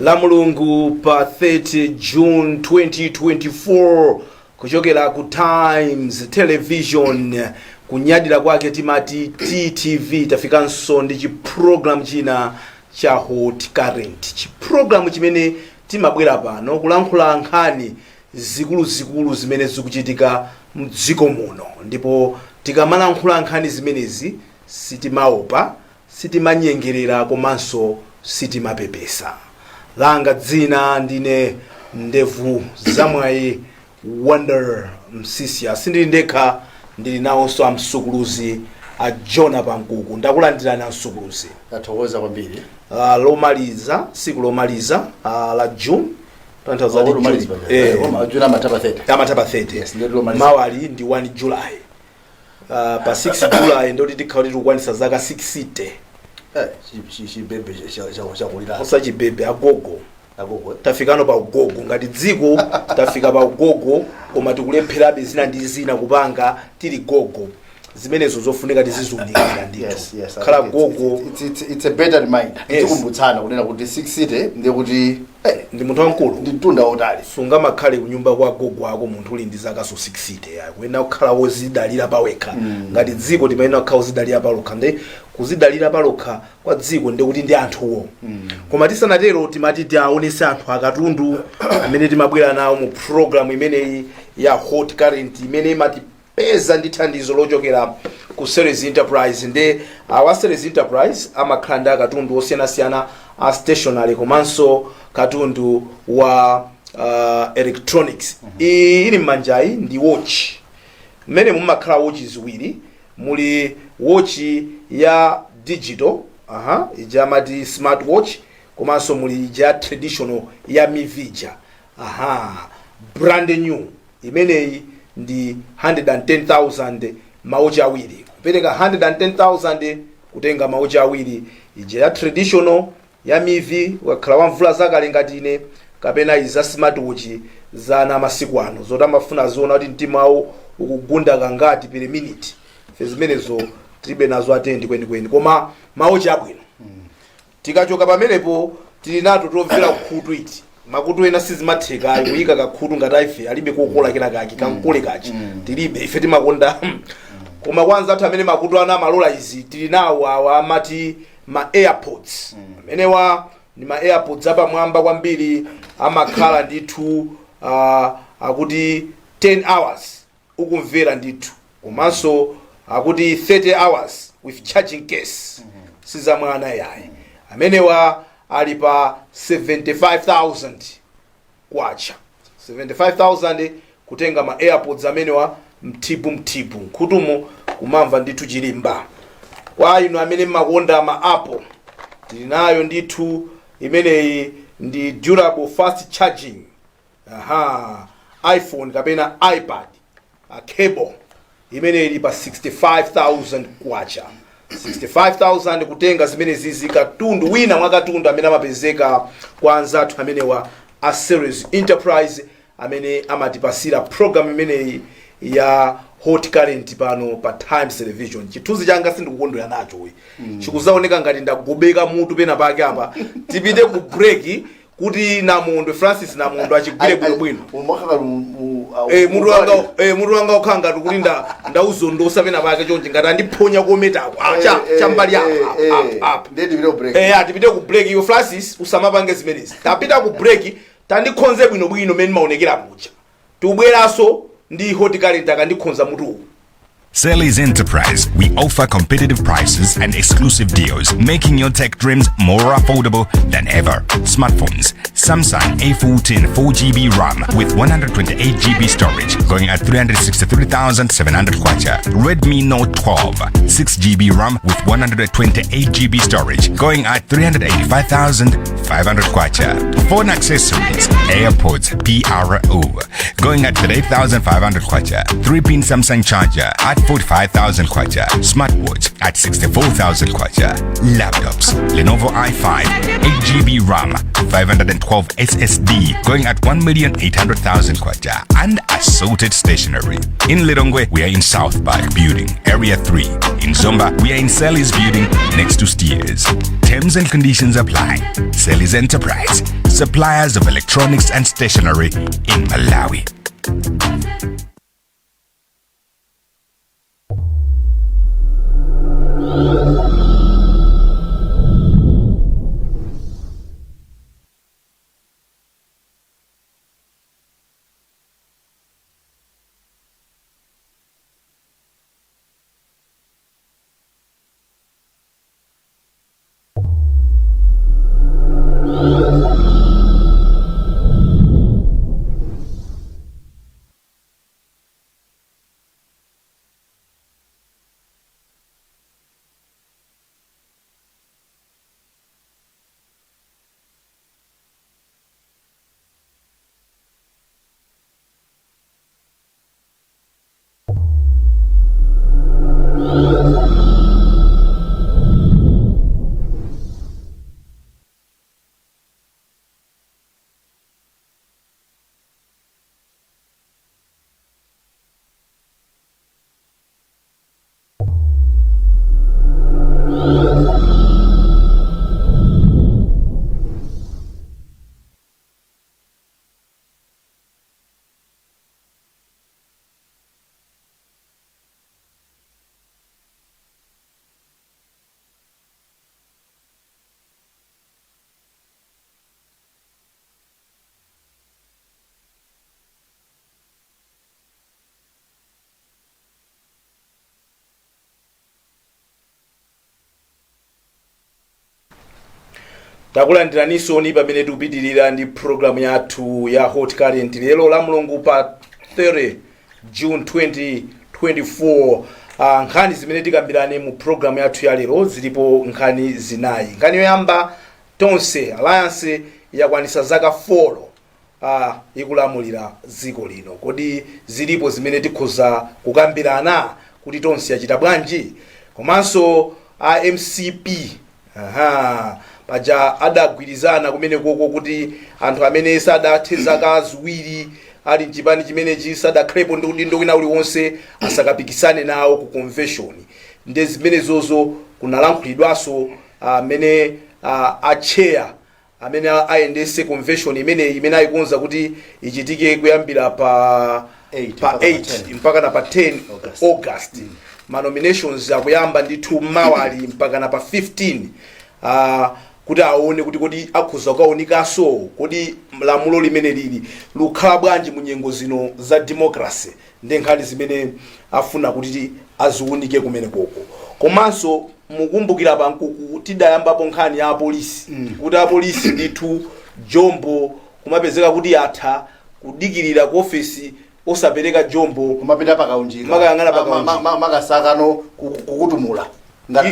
La Mulungu pa 30 June 2024, kuchokera ku Times Television, kunyadira kwake timati TTV. Tafikanso ndi chiprogram china cha Hot Current, chiprogram chimene timabwera pano kulankhula nkhani zikuluzikulu zimene zikuchitika mdziko muno. Ndipo tikamalankhula nkhani zimenezi sitimaopa, sitimanyengerera komanso sitimapepesa. Langa dzina ndine Ndevu Zamwayi Wonder Msisia. Sindili ndekha, ndili nawonso amsukuluzi a Jona Pankuku. Ndakulandirani, amsukuluzi. Tathokoza kwambiri. Lomaliza, siku lomaliza la June, tanthauza Oh, lomaliza. June. June amatha pa 30. Amatha pa 30. Yes, ndiye lomaliza. Mawali ndi 1 July. Pa 6 July ndoti tikhala tikukwanisa zaka 60. Chibebe chakulira. Osachibebe, agogo. Agogo. Tafikano pa ugogo ngati dziko, tafika pa ugogo, koma tikulepherabe zina ndi zina kupanga tili gogo. Zimenezo zofunika tiziziunikira ndithu. Yes. I Khala think gogo. It's a better reminder. Tikumbutsana kunena kuti 60 ndiye kuti ndi munthu wamkulu. Ndi mtunda wotali. Sungamakhale kunyumba kwa gogo ako munthu uli ndi zakaso 60 ya kuyenda kukhala wozidalira pawekha. Ngati dziko timayenera kukhala wozidalira palokha, ndi kuzidalira palokha kwa dziko ndi kuti ndi anthuwo. Koma tisanatero, timati tiaonese anthu akatundu amene timabwera nawo mu program imeneyi ya Hot Current, imene imatipeza ndi thandizo lochokera ku Series Enterprise. Ndi awa Series Enterprise amakhala ndi akatundu osiyanasiyana a stationery komanso katundu wa electronics. Iyi ili m'manjayi ndi watch. Mmene mumakhala watch ziwiri, muli watch ya digital, aha, ija amati smart watch, komanso muli ija traditional ya mivija. Aha, brand new imeneyi ndi 110,000 mawatch awiri. Kupereka 110,000 kutenga mawatch awiri, ija ya traditional ya mivi ukakhala wamvula zakale ngati ine, kapena izi za smartwatch za na masiku ano zoti amafuna ziona kuti mtima wawo ukugunda kangati per minute. Ife zimenezo tilibe nazo atendi kwenikweni, koma mawatch abwino. Tikachoka pamenepo, tili nato tomvera khutu iti. Makutu ena sizimatheka kuyika kakhutu ngati ife alibe kokola kena kake kankole kachi tilibe ife, timakonda. Koma kwanza athu amene makutu ana amalola izi, tili nawo awa amati ma AirPods. Amenewa ndi ma AirPods apamwamba kwambiri, amakhala ndithu akuti 10 hours ukumvera ndithu, komanso akuti 30 hours with charging case. Sizamwana yayi. Amenewa ali pa 75,000 kwacha. 75,000 kutenga ma AirPods amenewa, mthipu mthipu nkhutumo kumamva ndithu chilimba. Kwa inu amene mmakonda ma Apple, tili nayo ndithu imeneyi, ndi durable fast charging, aha, iPhone kapena iPad, a cable imene ili pa 65,000 kwacha. 65,000 kutenga zimene zizi, katundu wina mwa katundu amene amapezeka kwa anzathu amenewa a Series Enterprise, amene amatipasira program imeneyi ya Hot Current pano pa Times Television. Chithunzi changa sindikukondwera nacho we, chikuzaoneka ngati ndagobeka mutu pena pake apa. Tipite ku break kuti Namondwe Francis Namondwe achigwire bwinobwino. Mutu wanga ukhala ngati kuti ndauzondosa pena pake chonchi, ngati andiphonya kometako. Ah, cha chambali apa apa apa. Ndiye tipite ku break. Atipite ku break. Iwe Francis, usamapange zimenezi. Tapita ku break, tandikhonze bwinobwino mmene maonekera muja. Tubweranso ndi Hot Current akandikhonza mutuwu. Sally's Enterprise. We offer competitive prices and exclusive deals, making your tech dreams more affordable than ever. Smartphones: Samsung A14 4GB RAM with 128GB storage, going at 363,700 kwacha. Redmi Note 12 6GB RAM with 128GB storage, going at 385,500 kwacha. Phone accessories: AirPods PRO, going at 38,500 kwacha. 3-pin Samsung charger at 45,000 kwacha. Smartwatch at 64,000 kwacha. Laptops: Lenovo i5 8GB RAM 512 SSD, going at 1,800,000 kwacha, and assorted stationery. In Lilongwe, we are in South Park Building, Area 3. In Zomba, we are in Sally's Building next to Steers. Terms and conditions apply. Sally's Enterprise. suppliers of electronics and stationery in Malawi. Takulandiranisoni pamene tikupitirira ndi programu yathu ya Hot Current lero la Mulungu pa 30 June 2024. Nkhani zimene tikambirane mu programu yathu ya lero zilipo nkhani zinayi. Nkhani yoyamba, Tonse Alliance yakwanisa zaka 4 ikulamulira dziko lino. Kodi zilipo zimene tikhoza kukambirana kuti Tonse yachita bwanji? Komanso a MCP, aha, paja adagwirizana kumene koko kuti anthu amene sadathe zaka 2 ali mchipani chimenechi, sadakhalepo ndi udindo wina uliwonse, asakapikisane nawo ku convention. Nde zimenezozo kunalankhulidwanso amene a chair amene ayendese convention imeneyi, imene ayikonza kuti ichitike kuyambira pa 8 pa mpaka pa 8 10 mpaka na pa 10 August. August. Ma nominations akuyamba ndithu mawali mpaka na pa 15, kuti aone kuti kodi akhoza kukaonikanso, kodi lamulo limene lili lukhala bwanji mu nyengo zino za democracy. Ndi nkhani zimene afuna kuti aziunike kumene koko. Komanso mukumbukira pankuku tidayambapo nkhani ya apolisi, kuti apolisi ndithu jombo kumapezeka kuti atha kudikirira ku ofesi osapereka jombo. Kumapita pakaunjika. Makayang'ana pakaunjika. Makasakano kukutumula ngati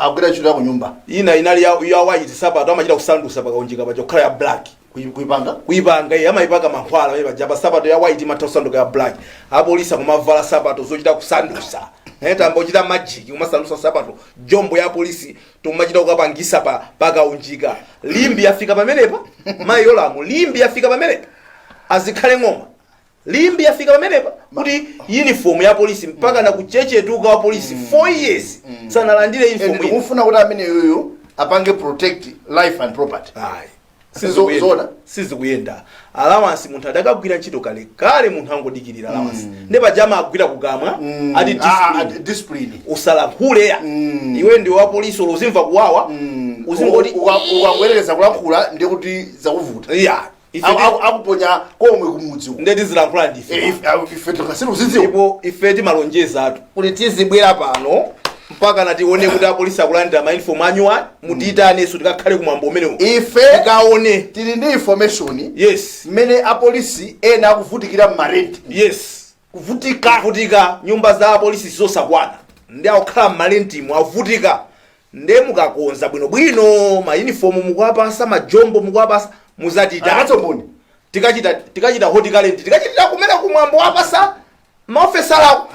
agwira ntchito ya kunyumba. Ina inali ya white sapato, amachita kusandusa pakaunjika paja kukhala ya black. Kuipanga. Kuipanga iye amayipaka mankhwala pamene paja pa sapato ya white imatha kusanduka ya black. Apolisi akumavala sapato zochita kusandusa, tamba uchita magic kumasandusa sapato. Jombo ya polisi tumachita kukapangisa pa pakaunjika. Limbi yafika pamenepa, mayi Yolamu, Limbi yafika pamenepa, azikhale ng'oma. Limbi yafika pamenepa kuti uniform ya polisi mpaka na kuchechetuka wa polisi 4 years sanalandire uniform And ina. tikufuna kuti amene yoyo apange protect life and property. Ayi. Zona. Sizikuyenda. Allowance, munthu adakagwira ntchito kale kale, munthu angodikirira allowance. Ndi pajama agwira kukamwa ati discipline. Discipline. Usalankhule ya. Iwe ndi wa polisi, olo uzimva kuwawa, uzingoti Ukangwereza kulankhula ndiye kuti zakuvuta. Ya, ife Akuponya komwe kumudzi uko. Ndiye tizilankhula ndife. Ife tikasiri uzidziwa. Ndipo ife timalonjezatu kuti tizibwera pano mpaka natione kuti apolisi akulandira ma uniform anyuwa. Mutiyitanenso tikakhale kumwambo umenewo. Ife tikaone. Tili ndi information mmene apolisi ena akuvutikira mmarenti. Kuvutika. Kuvutika. Nyumba za apolisi zosakwana, ndi akukhala mmalentimu, avutika. Nde mukakonza bwinobwino ma uniform mukuwapasa, majombo mukuwapasa, muzatita Akatsomboni. Tikachita Hot Current, tikachitira kumene kumwambo wapasa maofesalawo,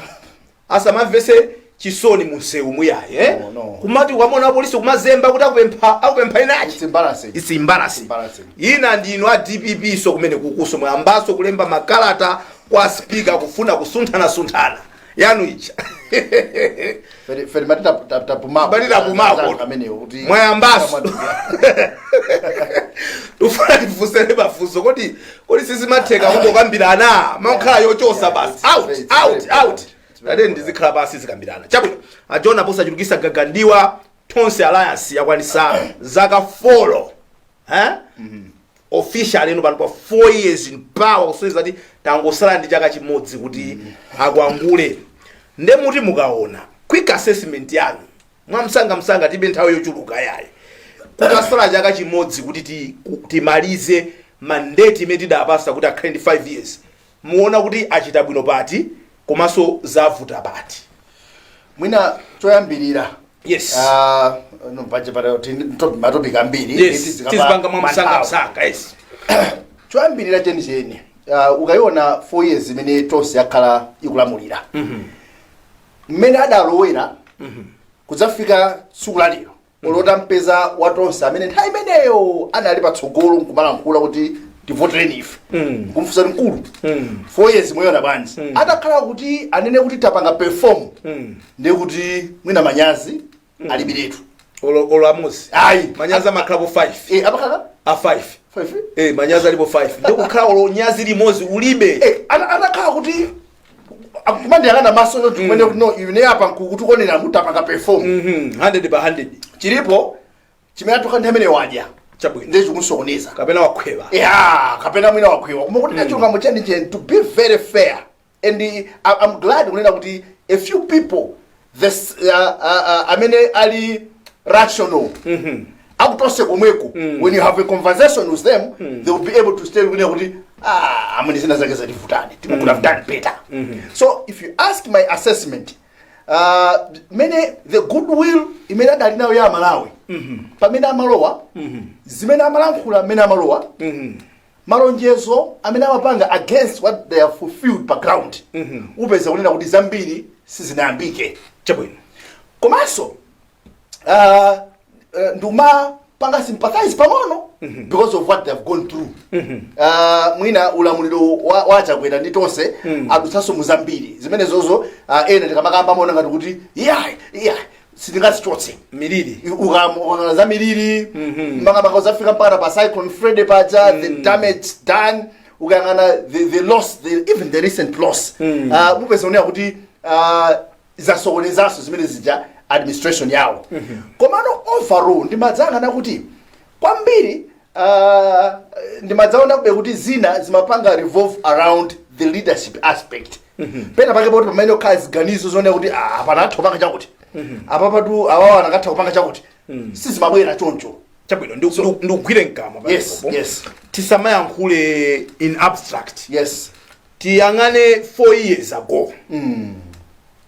asamamvese chisoni munsewu muyayi, eh? No, no. Kumati ukamona apolisi kumazemba kuti akupempha inachi. It's embarrassing. It's embarrassing. Embarrassing. Ina ndinu a DPP so kumene kukuso mwayambaso kulemba makalata kwa speaker kufuna kusunthana-sunthana yanu ija. Feri mati tapumako. Mati tapumako. Amenewo kuti Mwayambaso. Tufuna tifunsere mafunso kodi sizimatheka kungokambirana mankhala yochosa basi out out out? Tate ndizikhala pasi zikambirana. Chabwino, a John Aposa achulukisa gagandiwa. Tonse Alliance yakwanisa zaka 4, eh? Officially ino pano pa 4 years in power, kusonyeza kuti tangosala ndi chaka chimodzi kuti akwangule. Nde muti mukaona quick assessment yanu mwamsangamsanga, tibe nthawi yochuluka yayi, kutasala chaka chimodzi kuti timalize mandate imene tidapasa kuti akhale ndi 5 years, muona kuti achita bwino pati komanso zavuta pati? Mwina choyambirira, ah, no, paja pa ma topic ambiri. Tizipanga mwamsangamsanga, yes. Choyambirira chenicheni, ukayiona 4 years imene Tonse yakhala ikulamulira, mmene adalowera kudzafika tsiku la lero, olota mpeza wa Tonse amene nthawi imeneyo anali patsogolo nkumalankhula kuti tivotereni ife, nkumfunsa kuti, "Mkulu, 4 years mwayiona bwanji?" Atakhala kuti anene kuti tapanga perform, ndiye kuti mwina manyazi alibiretu. Olo amozi? Ayi. Manyazi amakhalapo 5. Eh, amakhala A 5. 5. Eh, manyazi alipo 5, ndikukhala olo nyazi limodzi ulibe. Eh, atakhala kuti akumandiyang'ana maso yoti kumene kuti no, ine apa nkukutikonera mutapanga perform. 100 pa 100. Chilipo chimene atoka nthawi imene wadya. Chabwino. Ndiye chikusokoneza. Kapena wakhweba. Ya, kapena mwina wakhwewa. Koma kuti chilungamo chenicheni, to be very fair, and I'm glad kunena kuti a few people this, amene ali rational akutonse komweko, when you have a conversation with them, they will be able to tell kunena kuti, "Ah, amene zina zake zativutani, we could have done better." So if you ask my assessment, mene the goodwill imene adali nayo ya Malawi pamene amalowa, zimene amalankhula mmene amalowa, malonjezo amene amapanga against what they have fulfilled pa ground, upeza kunena kuti zambiri sizinayambike. Komanso ndimapanga sympathize pang'ono because of what they have gone through. Mwina ulamuliro wa Chakwera ndi Tonse adutsanso mu zambiri zimene zozo ena tikamakamba amaona ngati kuti yeah, sitingazichotse. Miliri. Ukangana za miliri, makamaka uzafika mpaka pa Cyclone Freddy paja, the damage done, ukayang'ana the loss, even the recent loss, mupeza kunena kuti zasokonezanso zimene zija administration yawo. Komano overall ndimadzayang'ana kuti kwambiri ndimadzaona kube kuti zina zimapanga revolve around the leadership aspect. Pena pake poti pamene okhala ziganizo zooneka kuti, ah, apa anatha kupanga chakuti, apa patu awawa anakatha kupanga chakuti, sizimabwera choncho. Chabwino, ndikugwire mkamwa pamenepo. Tisamayankhule in abstract. Tiyang'ane 4 years ago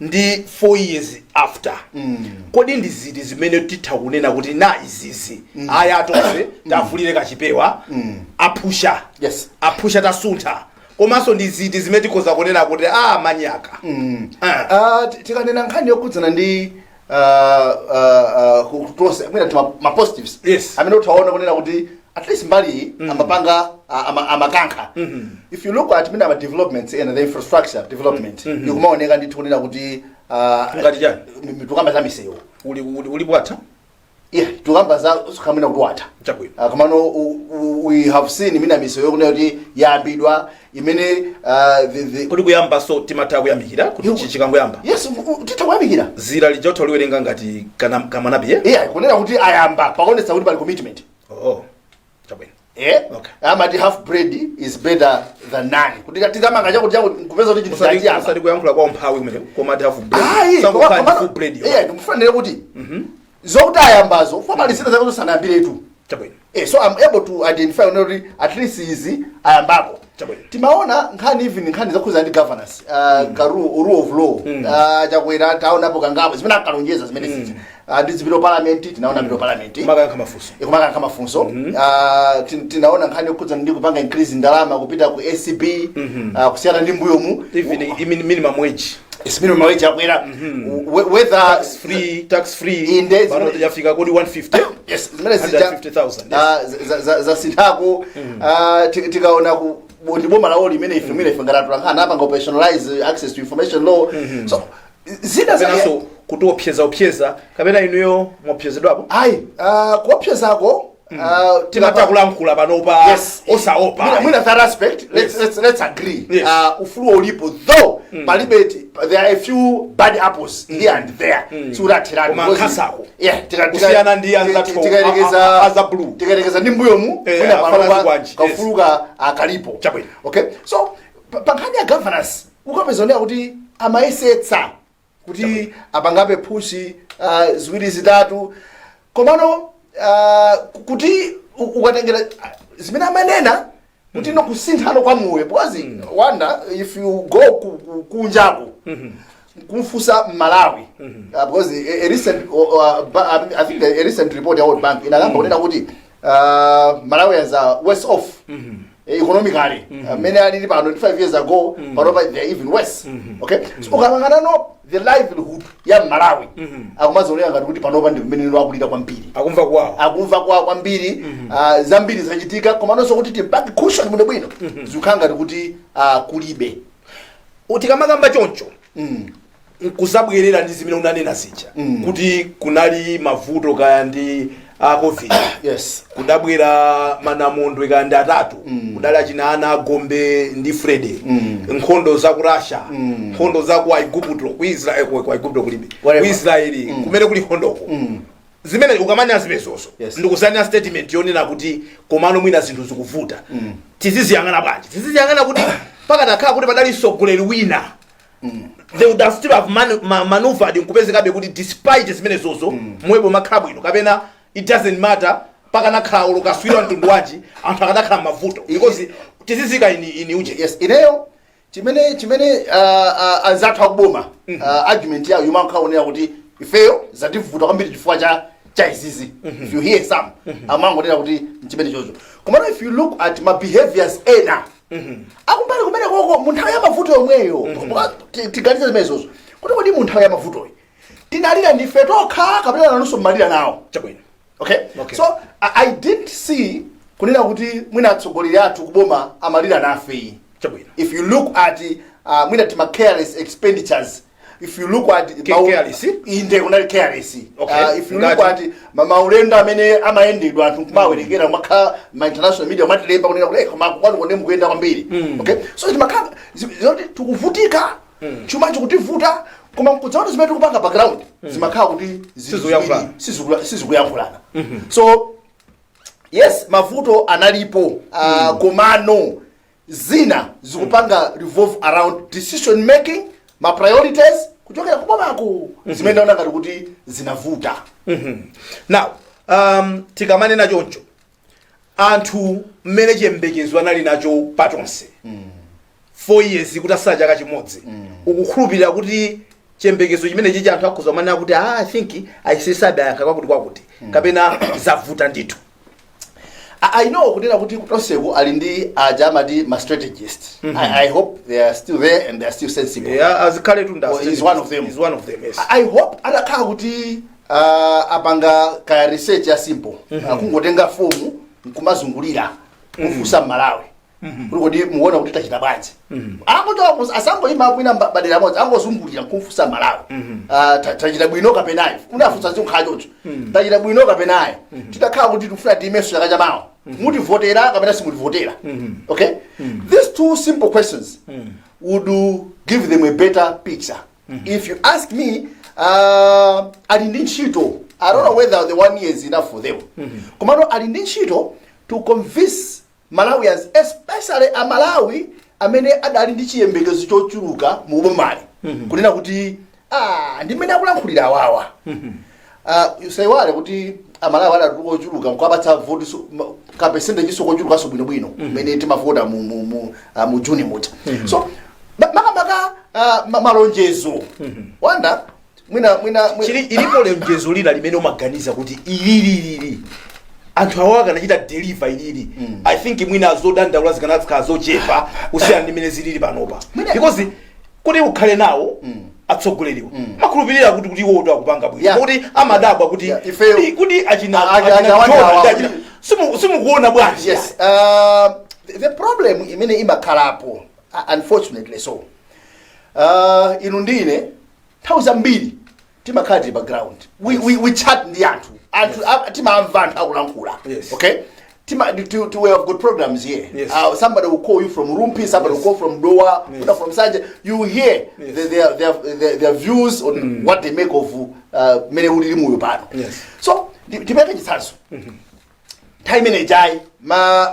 ndi 4 years after. Kodi ndi ziti zimene titha kunena kuti na izizi aya tonse tavulire kachipewa, aphusha, aphusha, tasuntha? Komanso ndi ziti zimene tikhoza kunena kuti a manyaka? Ah. Tikanena nkhani yokhudzana ndi tonse, mwina ti ma positives amene utaona kunena kuti at least mbali iyi amapanga amakankha, if you look at mina ma developments ena, the infrastructure development ikumaoneka ndithu kunena kuti Ngati chani? Tukamba za misewu. Uli bwatha. Yeah, tukamba za kamwina kuti watha. Komano we have seen mina misewu yokunena kuti yayambidwa imene the Kodi kuyamba so timatha kuyamikira kuti chikangoyamba? Yes, titha kuyamikira. Zira lija utha uliwerenga ngati kamanapiye. Yeah, kunena kuti ayamba pakuonetsa kuti pali commitment. Oh, chabwino. Eh. Amati half bread is better than none, kuti tikamanga chakuti chakuti kupeza kuti chinthu chachiyamba. Usati kuyankhula kwa umphawi kumene koma half bread. Ayi. Sangokhala ndi full bread yo. Yeah, ndikufanire kuti zokuti ayambazo pali zina zake zosanayambiretu. So I'm able to identify kuti at least izi ayambapo. Timaona nkhani, even nkhani zakhuza ndi governance, ka rule of law, Chakwera taonapo kangapo zimene akalonjeza zimene zija, ndi zipito parliament, tinaona pito parliament Kumakayankha mafunso. Ikumayankha mafunso. Tinaona nkhani yokhudzana ndi kupanga increase ndalama kupita ku ACB, kusiyana ndi mbuyomu. Even minimum wage. Yes, minimum wage yakwera. Whether Tax free, tax free. Inde, pano yafika kodi 150? Yes, zimene zija 150,000, yes. Zasinthako. Tikaona ku ndi boma lawo limene ife mwina ife ngati atolankhani apanga operationalize access to information law, so Zina zake Kapenanso kutiopseza opseza, kapena inuyo mwopsezedwapo? Ayi, kuopsezako Timatha kulankhula panopa osaopa. Mwina that aspect, let's agree. Ufulu ulipo, though palibe there are a few bad apples here and there. Siulatherani. Koma nkhasako. Yeah, Kusiyana ndi anzathu aza blue. Tikayerekeza ndi mbuyomu, mwina afana panopa zikwanji, yes. kaufuluka akalipo. Chabwino. Okay, so pa nkhani ya governance ukapeza onera kuti amayesetsa kuti apangape push ziwiri zitatu, komano kuti ukatengera zimene amanena kuti no kusinthano kwa moyo, because wanda if you go kunjaku kumfusa Malawi, because a recent I think a recent report ya World Bank inakamba kunena kuti Malawians are worse off economically mene alili pano 5 years ago. Panopa they are even worse. Okay, so ukapangana no the livelihood ya Malawi, akumazaoneka ngati kuti panopa ndi mmene lino akulira kwambiri. Akumva kwawo. Akumva kwawo kwambiri. Zambiri zachitika, komanso kuti timpake cushion bwino bwino, zikukhala ngati kuti kulibe. Tikamakamba choncho, nkuzabwerera ndi zimene unanena zija kuti kunali mavuto kaya ndi a COVID, kudabwera manamondwe kaya ndi atatu, kudali achina ana Gombe ndi Freddy, nkhondo za ku Russia, nkhondo za ku Aigupto, ku Israel, ku Aigupto kulibe, ku Whatever. Israeli kumene kuli nkhondoko. Zimene ukamanena zimenezozo, ndikuzanena statement yonena kuti komano mwina zinthu zikuvuta, tiziziyang'ana bwanji? Tiziziyang'ana kuti pakanakhala kuti padali mtsogoleri wina, they would have still have maneuvered nkupezekabe kuti despite zimenezozo mwebo makhala bwino, kapena it doesn't matter, pakanakhala ulo kaswira mtundu wanji, anthu akanakhala mavuto, because tizizika ini uje? Yes, ineyo chimene anzathu akuboma, argument yawo imakhaonera kuti ifeyo zativuta kwambiri chifukwa cha izizi. If you hear some, amangonena kuti nchimene chocho. Komano if you look at ma behaviors ena akumbali kumene koko mu nthawi ya mavuto yomweyo, tiganize zimenezozo kuti kodi mu nthawi ya mavutoyi tinalira ndife tokha kapena nanunso mmalira nawo? Chabwino. Okay? Okay. So I didn't see kunena kuti mwina atsogoleri athu kuboma amalira nafe. Chabwino. If you look at mwina tima careless expenditures, if you look at Careless? Inde, kunali careless. If you look Ngati? at maulendo amene amayendedwa, anthu kumawerekera, kumakhala ma international media kumatilemba kunena kuti, "Eh, koma kwanu konde mukuyenda kwambiri." Okay, so timakhala zoti tikuvutika, chuma chikutivuta, koma nkudzaona zimene tikupanga background zimakhala kuti Sizikuyankhulana. sizikuyankhulana. So yes, mavuto analipo, komano zina zikupanga revolve around decision making, ma priorities kuchokera kubomako, zimene ndaona ngati kuti zinavuta. Now tikamanena choncho, anthu mmene chiyembekezo anali nacho patonse 4 years kuti asala chaka chimodzi, ukukhulupirira kuti chiyembekezo chimene chichi anthu akhoza kumanena kuti, "Ah, I think ayisesabe ayankha kwakuti kwakuti," kapena zavuta ndithu? I know kunena kuti kutonseko ali ndi aja amati ma strategist. I hope they are still there and they are still sensible. Yeah, azikhale tunda. Well, he's one of them. He's one of them, yes. I hope atakhala kuti apanga kaya research ya simple, kungotenga fomu nkumazungulira kufunsa Mmalawi kuti, "Kodi muona kuti tachita bwanji?" Angochoka, asangoyima kwina badera amodzi, angozungulira nkumfunsa Malawi, tachita bwino kapenayi? Unafunsa zinkhala choncho, tachita bwino kapenayi? Titakhala kuti tikufuna tiimenso chaka chamawa, mutivotera kapena simutivotera? Okay, these two simple questions would give them a better picture, if you ask me. Ali ndi ntchito. I don't know whether the one year is enough for them, komano ali ndi ntchito to convince Malawians, especially Amalawi amene adali ndi chiyembekezo chochuluka mu bomali, kunena kuti, ah, ndi mmene akulankhulira awawa. Usaiwale kuti Amalawi adali ochuluka nkuwapatsa voti ka percentage so kochulukanso bwinobwino mmene timavota mu Juni muja. So makamaka malonjezo wanda mwina Chili ilipo lonjezo lina limene umaganiza kuti ilililili anthu awo akanachita deliver ilili, I think mwina zodandaula zikanakhala zochepa kusiyana ndi mmene zilili panopa? Because kuti ukhale nawo atsogoleriwa, makhulupirira kuti iwo akupanga bwino, kuti amadabwa kuti Yeah, ifeyo- kuti achina achina achina wanda Jonah awa, ndi achina simukuona bwanji? Yes, the problem imene imakhalapo, unfortunately, so inu ndine Nthawi zambiri timakhala tili pa ground, we chat ndi anthu, timamva anthu akulankhula. Okay, Tima, to, to, we have got programs here. Somebody will call you from Rumphi, somebody will call from Dowa, from Nsanje. You hear their views on what they make of mene ulili moyo pano. So tipereke chitsanzo. Nthawi imene ijayi,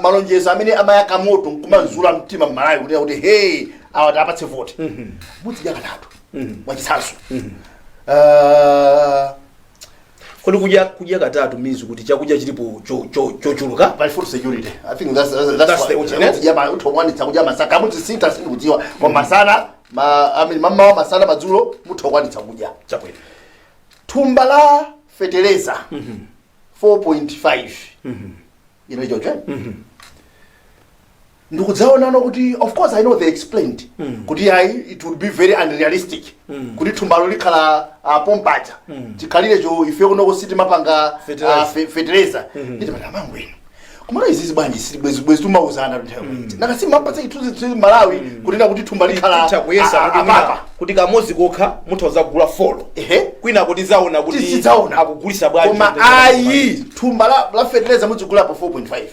malonjezo amene amayaka moto nkumanzula mtima mmalawi kunena kuti, "Hey, awa tapatse vote, muzidya katatu." Mwachitsanzo, Kodi kudya katatu means kuti chakudya chilipo chochuluka? Pali food security. I think that's That's the what ultimate. Muzidya utokwanitsa kudya masaka, muzisintha, sindikudziwa, koma masana ma, I mean, mamawa, masana, madzulo mutokwanitsa kudya. Thumba la fetereza 4.5 ino ichocho, ndikudzaonano kuti, of course, I know they explained kuti ayi, it would be very unrealistic kuti thumbalo likhala pompaja chikhalirecho ife kunoko sitimapanga Fertilizer. Fertilizer. Nditi amangu ino kumana izizi bwanji bwezi tumauzana nthawi nakasi mapatsa chithunzi Malawi kunena kuti thumba likhala Titha kuyesa kuti apapa. kuti kamodzi kokha mutha kugula four, kwina kuti zaona kuti Tidzaona. akugulisa bwanji. Koma ayi, thumba la fertilizer muzigulapo 4.5.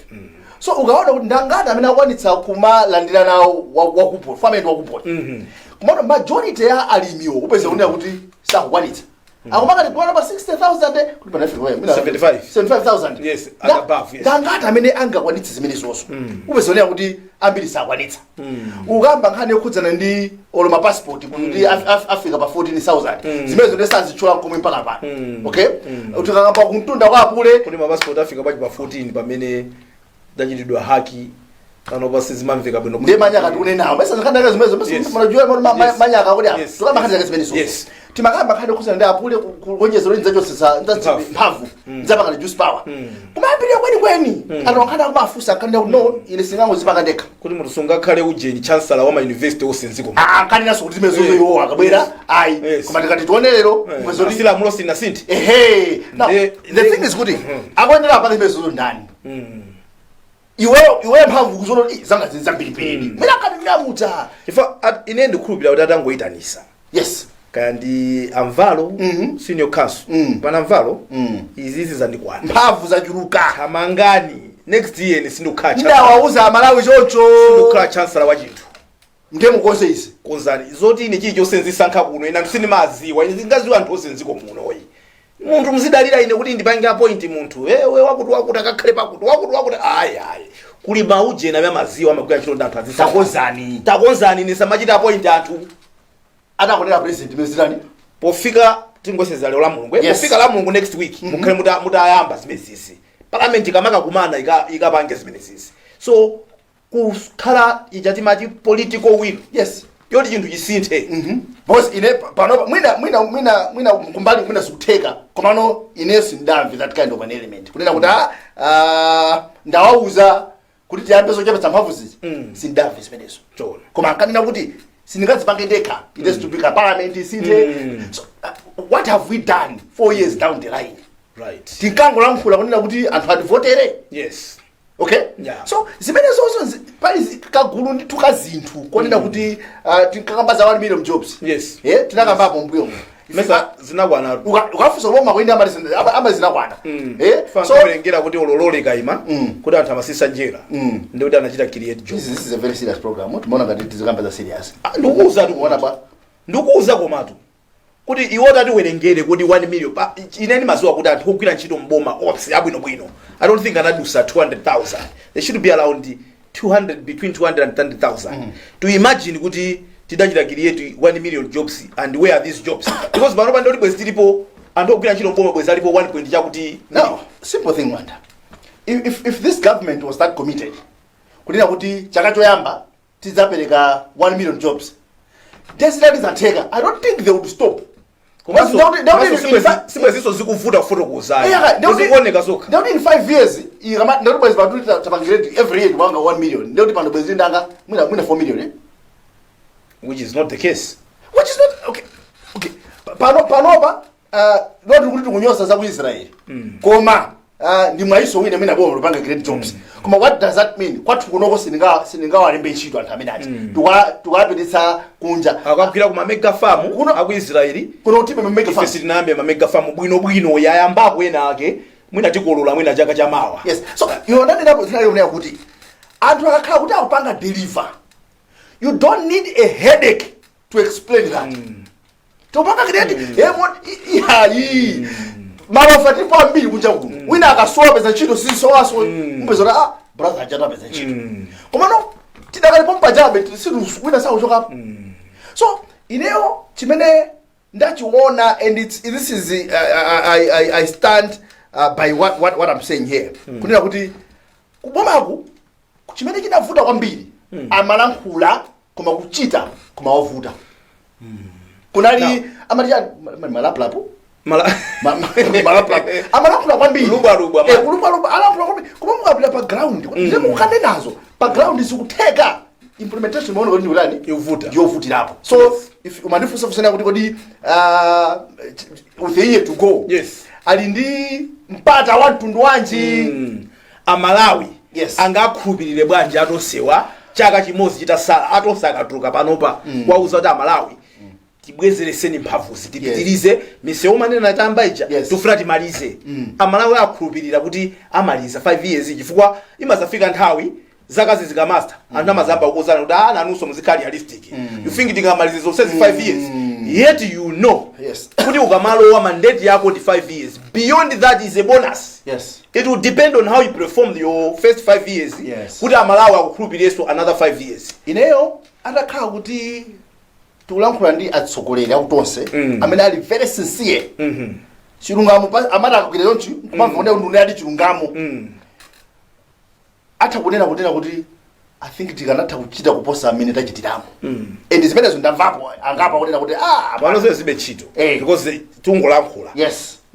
So ukaona kuti ndangati amene akwanitsa kumalandira nawo wakupota famene wakupota, komano majority ya alimiwo upeza kunena kuti sakukwanitsa, akumakati kuwana pa 60,000 kuti pana 75. 75,000. Yes, and above, yes. Ndangati amene angakwanitse zimene zonso? Upeza kunena kuti ambiri sakwanitsa. Ukamba nkhani yokhudzana ndi olo mapassport kuti afika pa 14,000, zimene zonse sazitchula nkomwe mpaka pano. Okay, tikakamba kumtunda kwa apule, Kuti mapassport afika pachi pa 14 pamene dachitidwa hack, panopa sizimamveka bwino. Ndiye manyaka tikunenawo mesa nkhani zake zimenezo. Mnajua manyaka kuti apa tukamba nkhani zake zimenezo. Timakamba nkhani yokhudzana ndi apule kuonjezera nzachosesa Mphamvu. mphamvu nzapanga reduce power. Kumayambirira kwenikweni anthu nkhani akumafunsa nkhani yakuti, "No, ine singangozipanga ndekha." Kuti munthu sungakhale ujeni chancellor wa ma university onse mdziko muno. Ah, nkhani naso kuti zimenezo iwo akabwera ayi. Koma tikati tione lero upeza kuti Asilamulo sinasinthe. Ehe, now the thing is kuti akuyenera apanga zimenezo ndani? Iweyo mphamvu kuzoona kuti zanga zili zambirimbiri mwina akati ndamudza. Chifukwa ine ndikukhulupirira kuti atangoyitanisa kaya ndi amvalo, senior council, pana mvalo, izizi zandikwana. Mphamvu zachuluka. Thamangani, next year ine sindikukhala chancellor. Ndawauza Amalawi chocho. Sindikukhala chancellor wa chinthu. Ndiye mukonze izi. Konzani zoti ine chilichonse nzisankha kuno. Ine anthu sindimaziwa, ine singaziwa anthu onse mdziko munoyi. Munthu muzidalira ine kuti ndipange appoint munthu, ewe wakuti wakuti akakhale pakuti wakuti wakuti, ayi ayi, kuli maujena amene amaziwa, amagwira ntchito ndi anthu azisankha. Takonzani. Takonzani, ine samachita appoint anthu. Atakonera president mezitani? Pofika, tingoseza lero la Mulungu, pofika la Mulungu next week mukhale mutayamba zimenezisi. Parliament ikamakakumana ikapange zimenezisi. So kukhala ija timati political will yoti chinthu chisinthe. Because ine panopa mwina kumbali mwina sikutheka, komano ine sindamve that kind of an element kunena kuti ndawauza kuti tiyambe zochepetsa mphamvu zizi. Sindamve zimenezo. Chona. Koma ankanena kuti sindingazipange ndekha, it has to be ka parliament isinthe. So what have we done 4 years down the line? Tinkangolankhula kunena kuti anthu ativotere. Okay. So zimene zonso pali kagulu ndithu ka zinthu konena kuti tinkakamba za 1 million jobs. Eh, tinakambapo mbuyo. Mesa zinakwana. Ukafunsa kuboma kuyenda amazinakwana, eh. So so werengera kuti ololole kayima kuti anthu amasisa njera, ndi kuti anachita create job. This is a very serious program. Timaona ngati tizikamba za serious. Ah, ndikuwuza tu. Kuona ba Ndikuwuza komatu kuti iwo tatiwerengere kuti 1 million ine ndimaziwa kuti anthu ogwira ntchito mboma onse abwinobwino, I don't think anadusa 200,000. They should be around 200, between 200 and 30,000. To imagine kuti tidachita create 1 million jobs, and where are these jobs? Because panopa ndoti bwezi tilipo anthu ogwira ntchito mboma bwezi alipo 1 point chakuti. Now, simple thing, Wanda, if this government was that committed kunena kuti chaka choyamba tidzapereka 1 million jobs, definitely zatheka. I don't think they would stop. Sibwezinso zikuvuta kufotokozayo, zikuoneka zokha. Ndekuti in 5 years ndekuti bwezi patu tapangire every year timanga 1 million, ndekuti pano bwezi ndanga mwina 4 million, eh? Which is not the case. Which is not okay. Panopa not kuti tikunyoza za ku Israel, koma Ndi mwayiso wina amene aboma lupanga create jobs, koma what does that mean? Kwathu kunoko sindingawalembe ntchito anthu amene ati tikawapititsa kunja. Akagwira ku mamega farm aku Israeli. Kuno tibe ma mega Ife farm. sitinayambe mamega farm bwinobwino, yayambako ena ake, mwina tikolola mwina chaka chamawa. Yes, so iwo ndanenapo zinalionera kuti anthu akakhala kuti akupanga deliver, you don't need a headache to explain that topanga create. Ihayi, malofa tipo ambiri kunja kuno. Wina akasowa peza ntchito, sisowaso mpeza kuti, ah, brother aja tapeza ntchito, komano tidakalipo mpajabe, wina sakuchokapo. So ineyo chimene ndachiona, and this is I stand by what I'm saying here, kunena kuti kubomaku chimene chinavuta kwambiri, amalankhula koma kuchita kumawavuta. Kunali amati chani, malapulapu. Malapulapu, amalankhula kwambiri. Kulubwalubwa, Eh, kulubwalubwa, alankhula kwambiri, koma mukapita pa ground, mm. mukanenazo pa ground zikutheka, implementation maona kuti ndikutani? Ikuvuta. Ndiyovutirapo. So if umandifunsafunsana kuti kodi with a year to go, ali ndi mpata wa mtundu wanji? Amalawi angakhulupirire bwanji atosewa chaka chimodzi chitasala, atonse akatuluka panopa, kwauza kuti, "Amalawi, tibwezereseni mphamvuzi, tipitirize misewu manena tamba ija, tifuna timalize"? Amalawi akhulupirira kuti amaliza 5 years? Chifukwa imazafika nthawi zakazi zikamatha, anthu amazamba kukozana kuti, "Ah, nanunso muzikhala realistic. You think tingamalize zonsezi 5 years?" Yet you know kuti ukamalowa, mandate yako ndi 5 years. Beyond that is a bonus. It will depend on how you perform your first 5 years kuti Amalawi akukhulupirirenso another 5 years. Ineyo atakhala kuti tikulankhula ndi atsogoleri akutonse amene ali very sincere, chilungamo amati akagwira chonchi kumamva kuti ndune ati chilungamo, atha kunena kuti, "I think tikanatha kuchita kuposa amene tachitiramo." And zimenezo ndamvapo angapo kunena kuti, ah, Pano zibe ntchito because tungolankhula.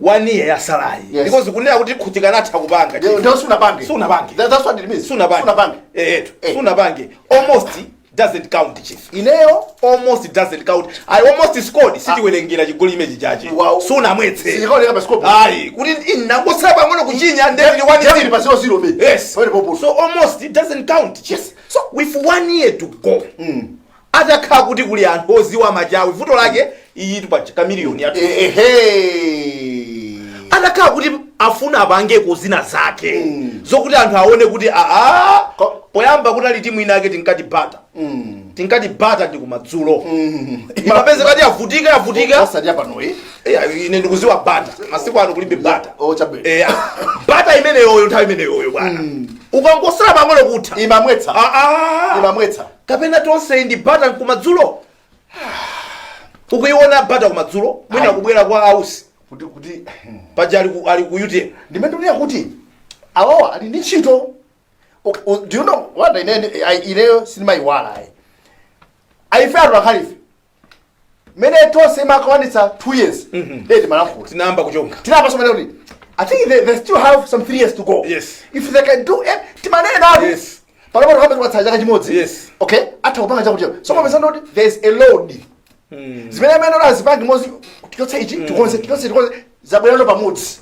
One year yasalayi, because kunena kuti tikanatha kupanga, Ndio sunapange. Sunapange. That's what it means. Sunapange. Sunapange. Eh, sunapange. Almost doesn't count, chief. Ineyo Almost doesn't count. I almost scored, sitiwerengera chigoli imeji chache. Sunamwetse. Sikaoneka pa scope. Ayi, kuti inangosala pang'ono kuchinya, ndeli one Ndeli zero. pa 0-0 be. Pamene popo. So almost it doesn't count, chief. So with one year to go, atakhala kuti kuli anthu oziwa machawi, vuto lake iyi pa kamiliyoni yathu, atakhala kuti afuna apangeko zina zake zokuti anthu aone kuti aa, poyamba kuti ali timu ina yake tinkati Bata, tinkati Bata ndi kumadzulo, imapeza kati yavutika, yavutika. Osadya pano, eh. Eh, ine ndikuziwa Bata, masiku ano kulibe Bata. Oh, chabwino. Eh, Bata imeneyoyo, nthawi imeneyoyo bwana, ukangosala pang'ono kutha, Imamwetsa. Ah, ah. Imamwetsa. Kapena tonse ndi Bata kumadzulo? Ukuiona Bata kumadzulo mwina Ayi. kubwera kwa ausi Kuti paja ali ku UTM. Ndimene ndikunena kuti awawa ali ndi ntchito. Do you know what, ine ineyo sindimayiwala ayi. Aife atu akhalife mene tonse imakwanitsa 2 years, ndeti malankhula. Tinayamba kuchonga. Tinapa somene kuti I think they still have some 3 years to go. If they can do it, timanena atu. Panopo tikambe tikatsala chaka chimodzi. Okay, atha kupanga chakuti. So mapeza kuti there's a load. Zimene amene azipange mozi, tichotse ichi, tikonze, tichotse, tikonze, zabwerano pamodzi.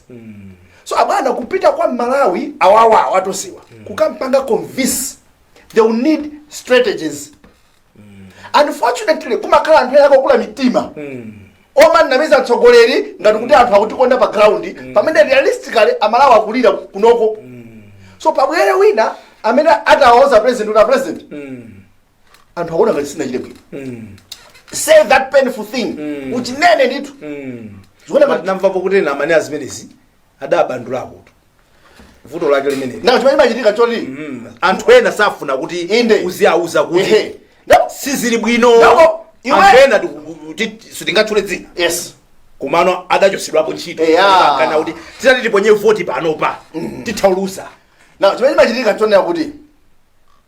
So abwana kupita kwa Malawi awawa atosiwa kukampanga convince, they will need strategies. Unfortunately kumakhala anthu ena akukula mitima omanamiza mtsogoleri ngati kuti anthu akutikonda pa ground, pamene realistically Amalawi akulira kunoko. So pabwere wina amene atawauza president kuti, "President, anthu akuona ngati sinachite bwino." Say that painful thing, uchinene ndithu. Zikuona ngati Namvapo kuti ena amene azimenezi adabandulako vuto lake limeneli. Na chimene chimachitika choti Anthu ena safuna kuti uziauza kuti sizili bwino. Ndako, Anthu ena sitingatchule dzina, komano adachosedwapo ntchito kana kuti titati tiponye voti panopa tithauluza. Na chimene chimachitika chonena kuti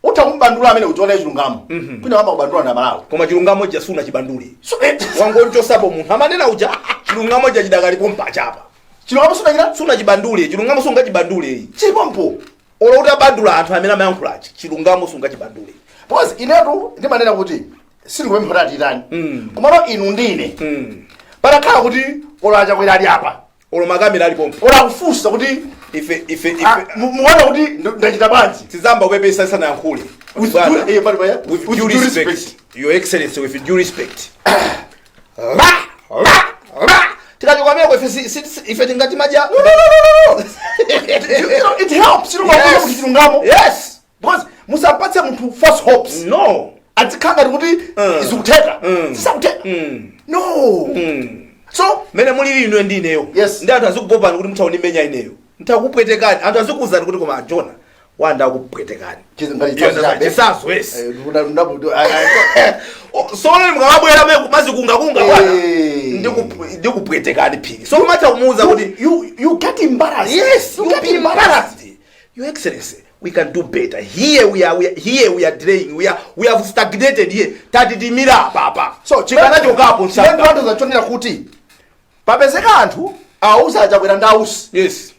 utha kumbandula amene uchiona chilungamo, kwina wamba kubandula na Malawi. Koma chilungamo cha suna chibandule. So Wangonchosapo munthu amanena uja, chilungamo cha chidakalipo mpachapa. Chilungamo sunachita. Suna chibandule, chilungamo sungachibandule. Chilipompo. Olo kuti abandula anthu amene amayankhulachi, chilungamo sungachibandule. Because inetu ndimanena kuti sindikupempha kuti atitani, komano inu ndine patakhala kuti olo Achakwera ali apa, olo makamera alipompo, olo akufunsa kuti Ife Ah, muona kuti ndachita bwanji? Tizamba kupepesa sanayankhule. With Bwana, due, bwana, with with due due respect, respect. Your Excellency, with due respect, ra ra ra, tikachoka pamenepo ife ife tingati madya. No, no, no, no, no. It helps. Yes. Chilungamo. Yes. Because musapatse munthu false hopes. No. Azikhala ngati kuti zikutheka. Zisakuteka. No. So Mene mulili inu ndi ineyo, ndi anthu azikupopani kuti mutha kundimenya ineyo, mtakupwetekani, anthu azikuwuzani kuti koma Jona wanda akupwetekani. Ngati chitsanzo chabe. Chitsanzo, yes. So mukamabwera me mazikungakunga, bwana, ndikupwetekani phiri, so umatha kumuwuza kuti You get embarrassed. Yes, You you get be embarrassed. embarrassed. Your Excellency, we can do better. Here we are, here we are delaying. We have stagnated here. Tatitimira papa. So chikanachokapo chimene msanga. anthu zachonera kuti papezeka anthu ausa achakwera ndi ausi,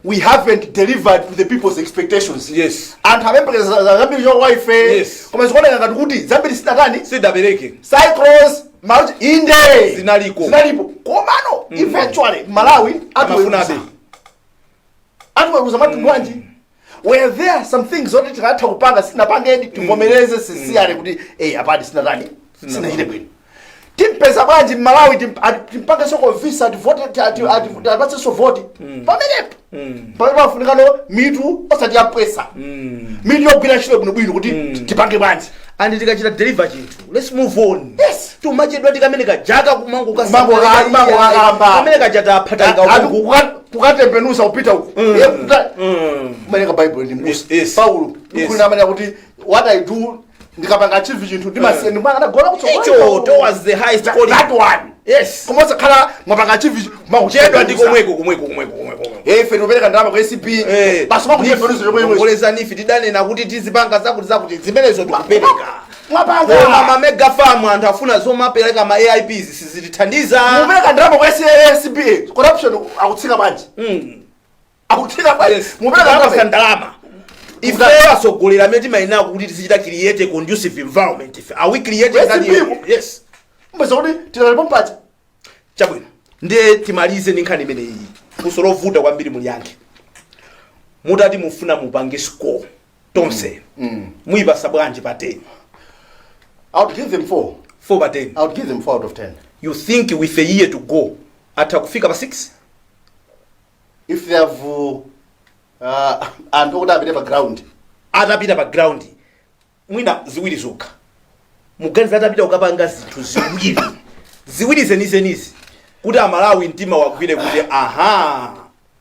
we haven't delivered to the people's expectations. Anthu amembekezera zambiri chokwa ife, koma zikuoneka ngati kuti zambiri sidatani. Sidabereke. Cyclones mauti inde Zinaliko. Zinalipo, komano eventually Malawi Amafunabe. atiweruza, atiweruza matundu wanji. Were there some things zoti tikatha kupanga sitinapangedi? Tivomereze sincerely kuti apati sinatani, sinachite bwino. Timpeza bwanji Mmalawi? Timpangenso convince ativote, atipatsenso voti? Pamenepo pamene pafunikano mitu osati yapwesa, mitu yogwira ntchito bwinobwino kuti tipange bwanji. And tikachita deliver chinthu, let's move on. Tumachedwa tikamene kajaka kumango. Kumango kakamba. Kamene kaja taphatalika. Ati kukatembenusa kupita uku. Kumeneka Bible ndi mbusa Paulo ndikhulina amene kuti what I do, ndikapanga achieve chinthu, ndimasiya ndimangana kutsogolo. Icho towards the highest calling. That one. Koma osakhala mwapanga achieve Chedwa ndi komweko komweko komweko komweko komweko. Ife tikupereka ndalama ku ACB, basi makutembenusa chomwe. Ngolezani, ife tidanena kuti tizipanga zakuti zakuti, zimenezo tikupereka. Mwapanga. Koma ma mega farm anthu afuna zomapereka ma AIPs sizitithandiza. Mupereka ndalama ku ACB, corruption akutsika bwanji? Akutsika bwanji? Mupereka ndalama, ndalama. Ndalama ife asogolera amene timayina kuti tizichita create a conducive environment, ife are we creating that? ACB? Yes. Mbeza kuti tinalipo mpacha. Chabwino, ndiye timalize ndi nkhani imeneyi. Funso lovuta kwambiri, muliyankhe. Mutati mufuna mupange score tonse, muyipasa bwanji pa 10? I would give them 4. 4 pa 10? I would give them 4 out of 10. You think with a year to go atha kufika pa 6? If they have anthu okuti apite pa ground. Atapita pa ground, mwina ziwiri zokha, muganiza atapita kukapanga zinthu ziwiri ziwiri zenizenizi kuti Amalawi mtima wagwire kuti aha,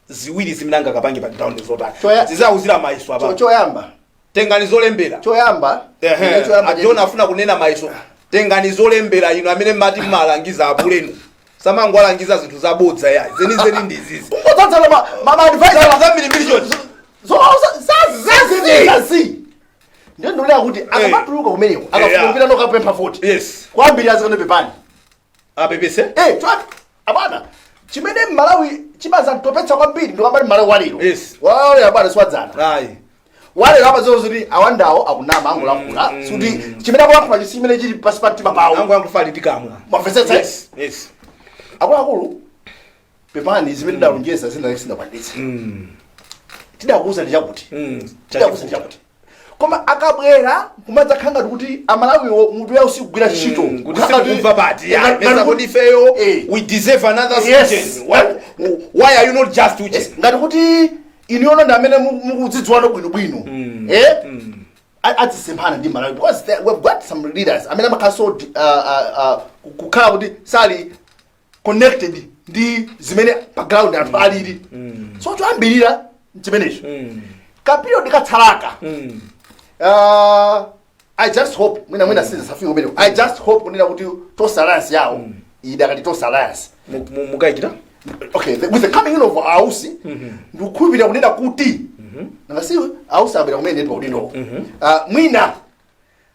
ziwiri zimene angakapange pa ground zotani? Zizawuzira mayiso apa. Choyamba. Tengani zolembera. Choyamba. Ehe, Ine choyamba. Ajona afuna kunena mayiso. Tengani zolembera inu amene mmati mmalangiza apulenu, samangoalangiza zinthu zabodza ya zenizeni ndi izizi. Kungodzadzana ma advisor. Zambirimbiri chonchi. Zazi ndiyo ndikulela kuti akamatuluka kumeneko, akafuna kupita nokapempha voti, kwambiri azikane pepani. Apepese. Abwana, chimene Mmalawi chimazantopetsa kwambiri ndikambati Mmalawi walero, walero abwana siwadzana. Ayi. Walero amadziwa kuti awandawo akunama, angolankhula, sikuti chimene akulankhula chisi chimene chili pasi pa mtima pawo. Angu angu ndikamwa. Mwamvetsetsa? Yes. Akuluakulu, pepani, zimene tidalonjeza zina sindakwanitsa, tidakuuza ndi chakuti, tidakuuza ndi chakuti. Koma akabwera kumadzakhala ngati kuti Amalawiwo mutu yawo sikugwira ntchito. Kuti sikumva pati ya mesa kuti ifeyo we deserve another solution. Why are you not just uche? Ngati kuti inuyono ndi amene mukudzidziwano bwinobwino, eh adzisemphana ndi Malawi, because we've got some leaders amene amakhala so kukhala kuti sali connected ndi zimene pa ground anthu alili. So choyambirira chimenecho, ka period katsalaka, I just hope mwina sizasafika kumeneko. I just hope kunena kuti Tonse Alliance yawo idakati Tonse Alliance. Mukayikira? Okay, with the coming in of Ausi, ndikukhulupirira kunena kuti nangasiwe Ausi abwera kumene ndi paudindo, mwina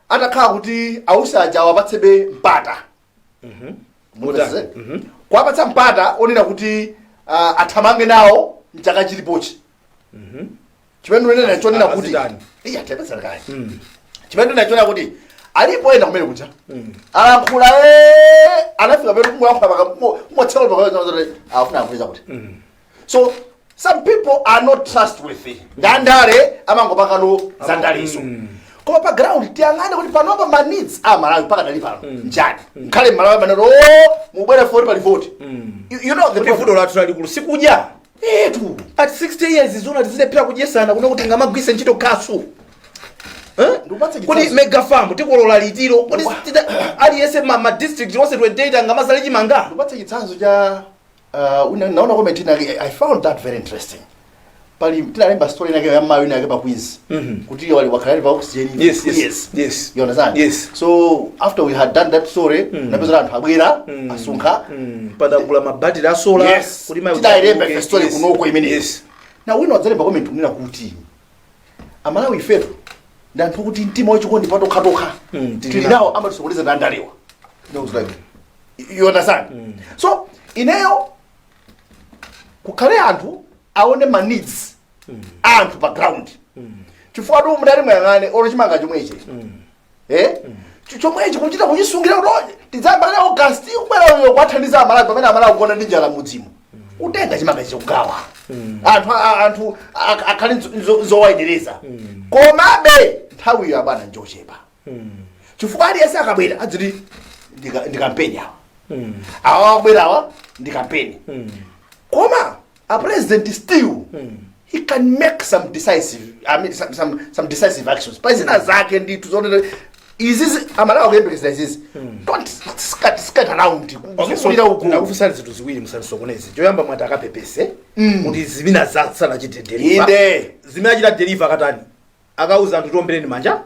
atakhala kuti Ausi aja awapatsebe mpata. Mutase? Kuwapatsa mpata onena kuti athamange nawo mchaka chilipochi. Chimene ndinena chonena kuti Azitani? Iya, tepetsera kale. Chimene ndinena chonena kuti alipo ena kumene kuja alankhula, anafika pamene kungoyankhula, kungotseka paka, afuna ayankhule chakuti. So Some people are not trustworthy. Ndandale amangopangano zandalezo, koma pa ground tiyang'ane kuti panopa ma needs a Malawi pakadali pano njani. Nkhale Malawi manero, o mubwere 40 pali 40. You know the Kuti vuto lathu lalikulu sikudya. Etu. At 60 years zona tizilephera kudyesana kuno kuti ngamagwise ntchito khasu. Eh? Ndikupatse Kuti chitsanzo. mega farm tikolola litiro kuti aliyense ma district onse 28 angamazale chimanga. Ndikupatse chitsanzo cha naona comment inake, I found that very interesting. Pali tinalemba story inake ya mayi inake pa Queens kuti wali wakhalali pa oxygen for 2 years. You understand? Yes. So after we had done that story, napeza anthu abwera, asunkha. Padagula mabatiri a solar. Yes. Kuti mayi Tidayilemba ife story kunoko imeneyi. Na wina wadzalemba comment kunena kuti Amalawi ifetu ndi anthu kuti mtima wachikondi patokhatokha tili tili nawo, amatisokoneza ndi andalewa. I was like, you understand? So ineyo kukhale anthu aone ma needs anthu pa ground, chifukwa tu mudati muyang'ane olo chimanga chomwechi, eh, chomwechi kuchita kuchisungira kuti tidzayamba kale August kubwera uyo kwathandiza Amalawi, pamene Amalawi kugona ndi njala mudzimo, kutenga chimanga chikugawa anthu anthu akhale zowayenereza. Komabe nthawiyo abwana njochepa, chifukwa aliyense akabwera adziti ndi kampeni awa, awa akubwerawa ndi kampeni. Koma a president still he can make some decisive, I mean, some decisive actions pa zina zake ndithu zonena izizi Amalawi akuyembekezera izizi. Don't skirt around Okay, so kuzungulira uku. Ndakufunsani zinthu ziwiri, musandisokoneze. Choyamba mwati akapepese kuti zimene sanachite deliver. Inde. Zimene achita deliver akatani? Akauza anthu tiombereni manja?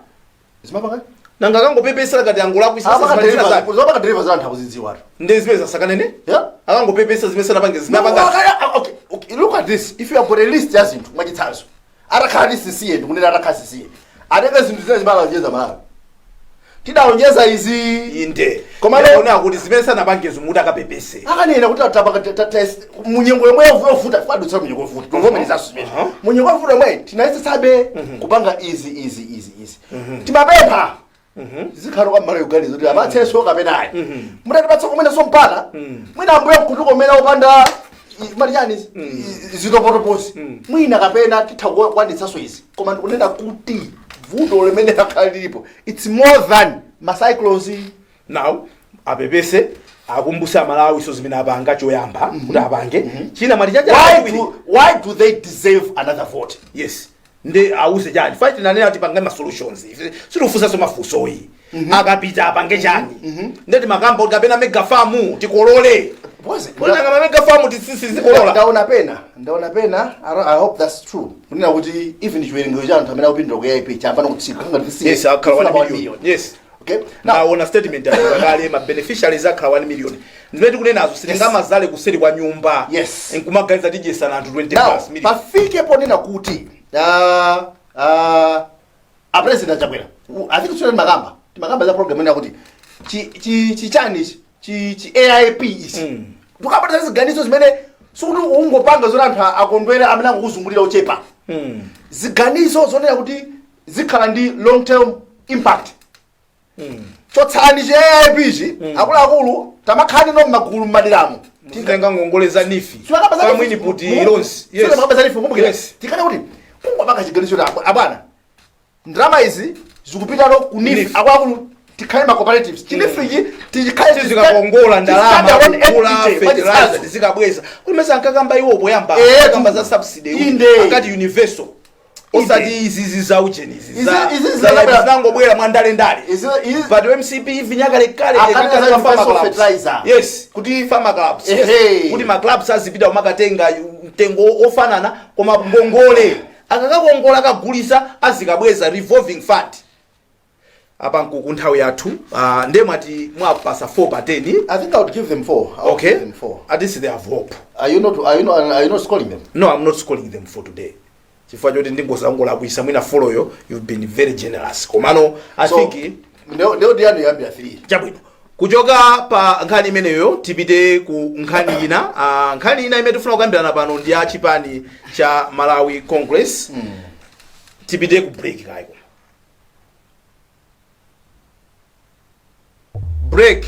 Zimapanga. Nanga akangopepesera kati angolakwisa? Zimapanga deliver za anthu akuzidziwatu. Ndi zimene zasakanene. Akangopepesa zimene sanapange No, zinapanga. Okay, look at this. If you have got a list ya zinthu, mwachitsanzo, atakhala ndi sisiye, ndikunena atakhala sisiye, atenga zinthu zina zimene alonjeza Malawi, tidalonjeza izi. Inde. Koma Koma kuti zimene sanapangezo muti akapepese. Akanena kuti munyengo yomwe yovuta, fadutsa munyengo yovuta, tovomerezanso zimene munyengo yovuta yomwe tinayesetsabe kupanga izi, izi, izi, izi, timapempha zikhala kwa mmalo yoganiza kuti amatsenso kapena ayi, mutatipatsa kumenenso mpata, mwina ambuye mkutuko umene upanda mati chani zitopotopozi, mwina kapena titha kukwanitsanso izi. Koma ndikunena kuti vuto limene lakhala lilipo, it's more than ma cyclones. Now apepese, akumbuse Amalawi so zimene apanga choyamba kuti apange china mwati chacha. Why do they deserve another vote? Yes, ndi auze chani fa tinanena kuti pange ma solutions. Ife sitikufunsanso mafunsoyi. Akapita apange chani? Ndeti makamba kuti kapena mega farm tikolole. Was it? Kuti nanga mega farm tisisi zikolola. Ndaona pena, I hope that's true, kunena kuti even chiwerengero cha anthu amene akupindula ku AIP chapano kutsika ngati this year, Yes, akhala kufika 1 pa million, yes. Okay, now Ndaona statement yakale, ma beneficiaries akhala 1 million. Ndimene tikunenazo, sitingamazale kuseri kwa nyumba nkumaganiza tidyesana anthu 20 Now plus million. Pafike ponena kuti a president Achakwera, I think tsona timakamba za program ina kuti chi chi chichani ichi, chi chi AIP ichi, tukapata ziganizo zimene sikuti ungopanga zoti anthu akondwere amene akukuzungulira ochepa, ziganizo zonena kuti zikhala ndi long term impact. Chotsani chi AIP ichi, akuluakulu, tamakhani no m'magulu m'maderamo. Titenga ngongole za NEEF, farm input loans, yes. Yes. Tikane kuti kungopanga chiganizo kuti abwana, ndalama izi zikupitano ku NEEF. NEEF. Akuluakulu, tikhale ma cooperatives, chi NEEF ichi tichikhale tizikakongola ndalama kugula fertilizer, tizikabweza. Kuti mese ankakamba iwo poyamba akamba za subsidy kuti akati universal, osati izizi za ujeni izi Izi zinangobwera mwandalendale. But MCP even yakalekale Akati ikakhala za farmer universal clubs. fertilizer. Yes, kuti farmer clubs, yes. Kuti ma clubs azipita kumakatenga mtengo ofanana, koma ngongole akakakongola akagulisa azikabweza, revolving fund. Apa nkuku nthawi yathu, ndiye mwati mwapasa 4 pa 10. I think I would give them 4. I would give them 4. At least they have hope. Are you not scoring them? No, I'm not scoring them for today chifukwa choti ndingozangolakwisa mwina foloyo. You've been very generous, komano I So, think ndio ndiyani yambira 3. Chabwino, kuchoka pa nkhani imeneyo tipite ku nkhani ina. Nkhani ina imene tifuna kukambirana pano ndi ya chipani cha Malawi Congress. Tipite ku break kayi, koma break.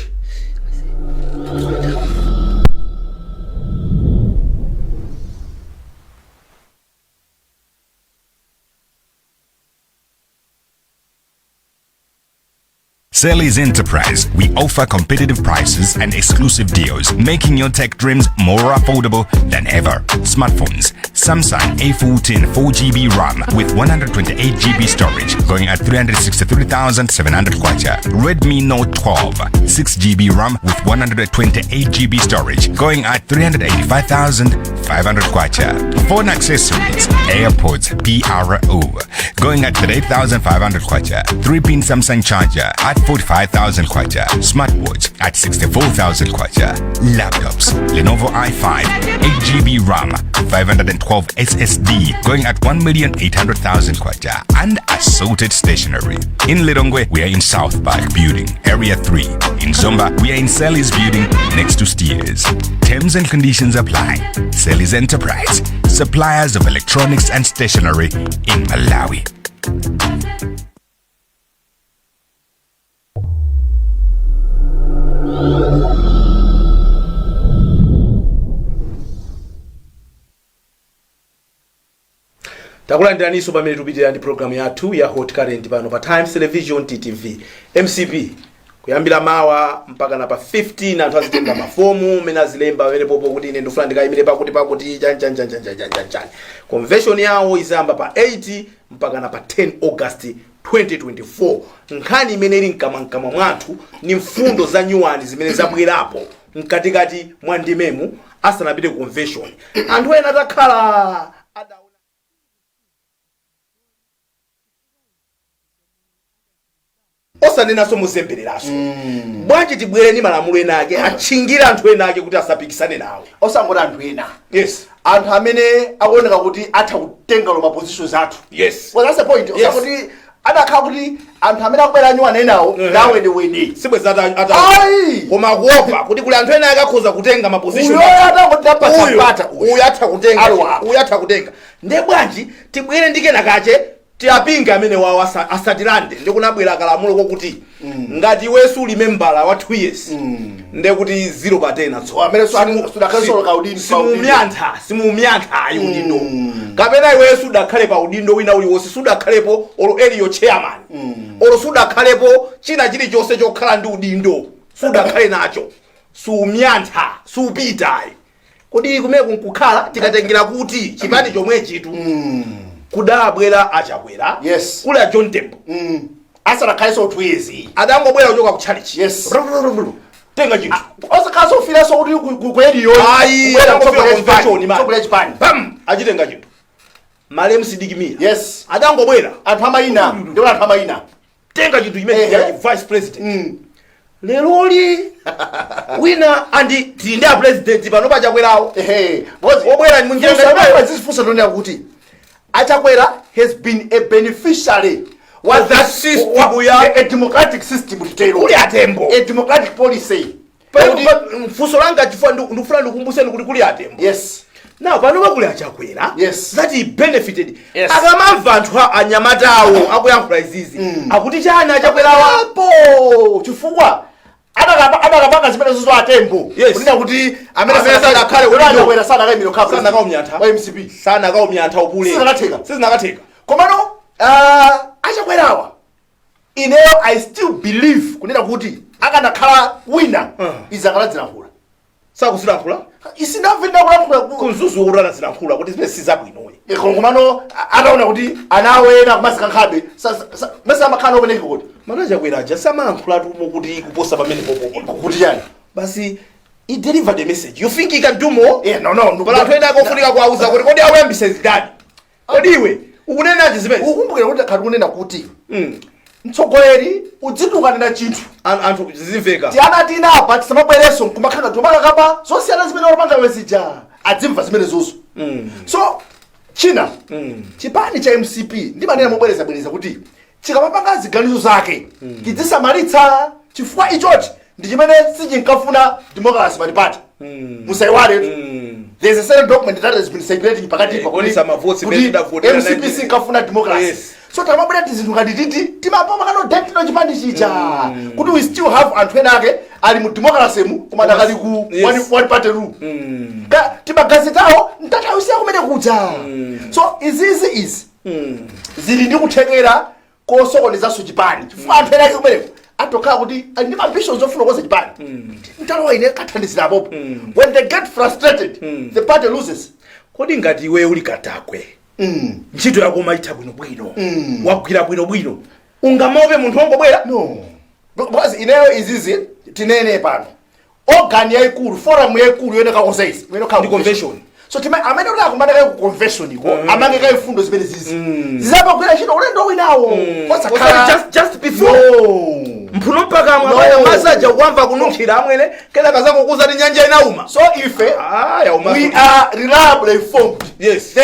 Sally's Enterprise, we offer competitive prices and exclusive deals, making your tech dreams more affordable than ever. Smartphones, Samsung A14 4GB RAM with 128GB storage, going at 363,700 kwacha. Redmi Note 12, 6GB RAM with 128GB storage, going at 385,500 kwacha. Phone accessories, AirPods PRO, going at 38,500 kwacha. 3-pin Samsung charger at 45,000 kwacha. Smartwatch at 64,000 kwacha. Laptops, Lenovo i5, 8GB RAM, 512 SSD, going at 1,800,000 kwacha. And assorted stationery. In Lilongwe, we are in South Park Building, Area 3. In Zomba, we are in Sally's Building, next to Steers. Terms and conditions apply. Sally's Enterprise, suppliers of electronics and stationery in Malawi. Takulandiraninso pamene tikupitirira ndi programu yathu ya Hot Current pano pa Times Television, TTV. MCP kuyambira mawa mpaka na pa 15 anthu azitenga mafomu mmene azilemba pamene popo kuti ine ndifuna ndikayimire pakuti pakuti, chani chani chani chani chani chani chani. Convention yawo izayamba pa 8 mpaka na pa 10 August 2024. Nkhani imene ili mkamwamkamwa mwathu ni mfundo za nyuwani zimene zabwerapo mkatikati mwa ndimemu asanapite ku convention. Anthu ena atakhala adaona osanenanso muzembereraso, bwanji tibwere ni malamulo ena ake atchingira anthu ena ake kuti asapikisane nawo? Osangoti anthu ena, Yes. anthu amene akuoneka kuti atha kutenga lo ma positions athu. Well, that's the point. Osangoti adakhala kuti anthu amene akubwera anyuwana enawo naweniweni. Sibweza ata Ayi. Koma kuopa kuti kuli anthu ena ake akhoza kutenga ma position. Uyo atangoti Uyu tapata uyu atha kutenga. Alowa. Uyu atha kutenga, nde bwanji tibwere ndi kena kache tiyapinge amene wawo asatilande? Ndikunabwera kalamulo kokuti ngati iwenso uli membala wa 2 years, ndekuti 0 pa 10 atso. Amene sudakhalenso kaudini. Simumyantha ayi udindo, kapena iwenso sudakhale pa udindo wina uliwonse, sudakhalepo olo area chairman, olo sudakhalepo china chilichonse chokhala ndi udindo, sudakhale nacho, sumyantha, supitayi. Kodi kumene kunkukhala tikatengera kuti chipani chomwe chitu kudabwera Achakwera, kuli a John Tembo, asanakhalenso 2 years. Adangobwera kuchoka ku chalichi, tenga chinthu. Osakhalenso ufiranso kuti ku area. Ayi, adangofika convention man. Tsogolera chipani. Bam, achitenga chinthu. Malemu Sidik Mia adangobwera. Anthu amayina, ndiwo anthu amayina. Tenga chinthu chimene cha vice president. Leroli wina andi tili ndi a president pano pachakwerawo. Ehe. Obwera ni munjira ngati mayo. Zifunsa tonena kuti Achakwera has been a beneficiary wa that system a democratic system titero. Kuli Atembo. A democratic policy. Mfunso langa chifukwa ndikufuna ndikumbuseni kuti kuli Atembo. Now panopa kuli Achakwera that he benefited. Akamamva anthu anyamatawo akuyankhula izizi, akuti chani Achakwerawa? Apo chifukwa adakapanga zimene zizo Atembo, kunena kuti amene Amene sadakhale kuti udindo. Achakwera sadakayimira kukhala Sanakaumyantha. wa MCP. Sanakaumyantha upule. Sizinakatheka. Sizinakatheka. Komano Achakwerawa, ineyo I still believe kunena kuti akanakhala wina, izi akanazilankhula. Sakuzilankhula. Isinamve ndakulankhula. Kumzuzu kuti anazilankhula kuti zimene sizabwinoyi. Komano ataona kuti anawo ena kumasikankhabe mese amakhala openeki kuti Mana Achakwera aja samalankhulatu mukuti kuposa pamene popo. Kuti chani? Basi, he delivered a message. You think he can do more? Yeah, no. Pala anthu ena akofunika kuwauza kuti kodi awuyambise zidani, kodi iwe ukunenachi zimene? Ukumbukira kuti khati kunena kuti mtsogoleri udzitukanira chinthu. Anthu zizimveka. Tiana tina apa tisamabwerenso nkumakhala timakakapa zosiyana zimene olopanga wezija adzimva zimene zozo. So china, chipani cha MCP ndimanena mobwerezabwereza kuti chikamapanga ziganizo zake chidzisamalitsa, chifukwa ichochi ndi chimene sichinkafuna democracy party. Musayiwale, there's a certain document that has been circulating pakati pa Kuonesa mavotes kuti imene tidavotera MCP 19 sinkafuna democracy. So tamabwera tizinthu ngati titi timapama kano chipani chija kuti we still have anthu ena ake ali mu democracy mu koma adakali ku one party rule. Ka timagazetawo ntathawisiya kumene kuja. So izizi izi zili ndi kuthekera kosokonezanso chipani, chifukwa anthu ena ake kumeneko Atokhala kuti ali ndi ambitions ofuna kukonza chipani, ntalowa ine kathandizirapopo. When they get frustrated, the party loses. Kodi ngati iwe uli katakwe, ntchito yako umayitha bwinobwino, wagwira bwinobwino, ungamaope munthu wongobwera? No, because ineyo izizi tinene pano, organ yayikulu, forum yayikulu yone kakonza izi Ndi convention. So time amene kuti akumane kayi ku convention iko, amange kayi fundo zimene zizi zizapagwira ntchito ulendo winawo. Osati just before. No. Mphuno mpakamwa. No. Bwana, masaja kuwamva kununkhira amwene, kena kazakukuza ti nyanja inauma. So ife Ah, yauma. we are reliably informed there is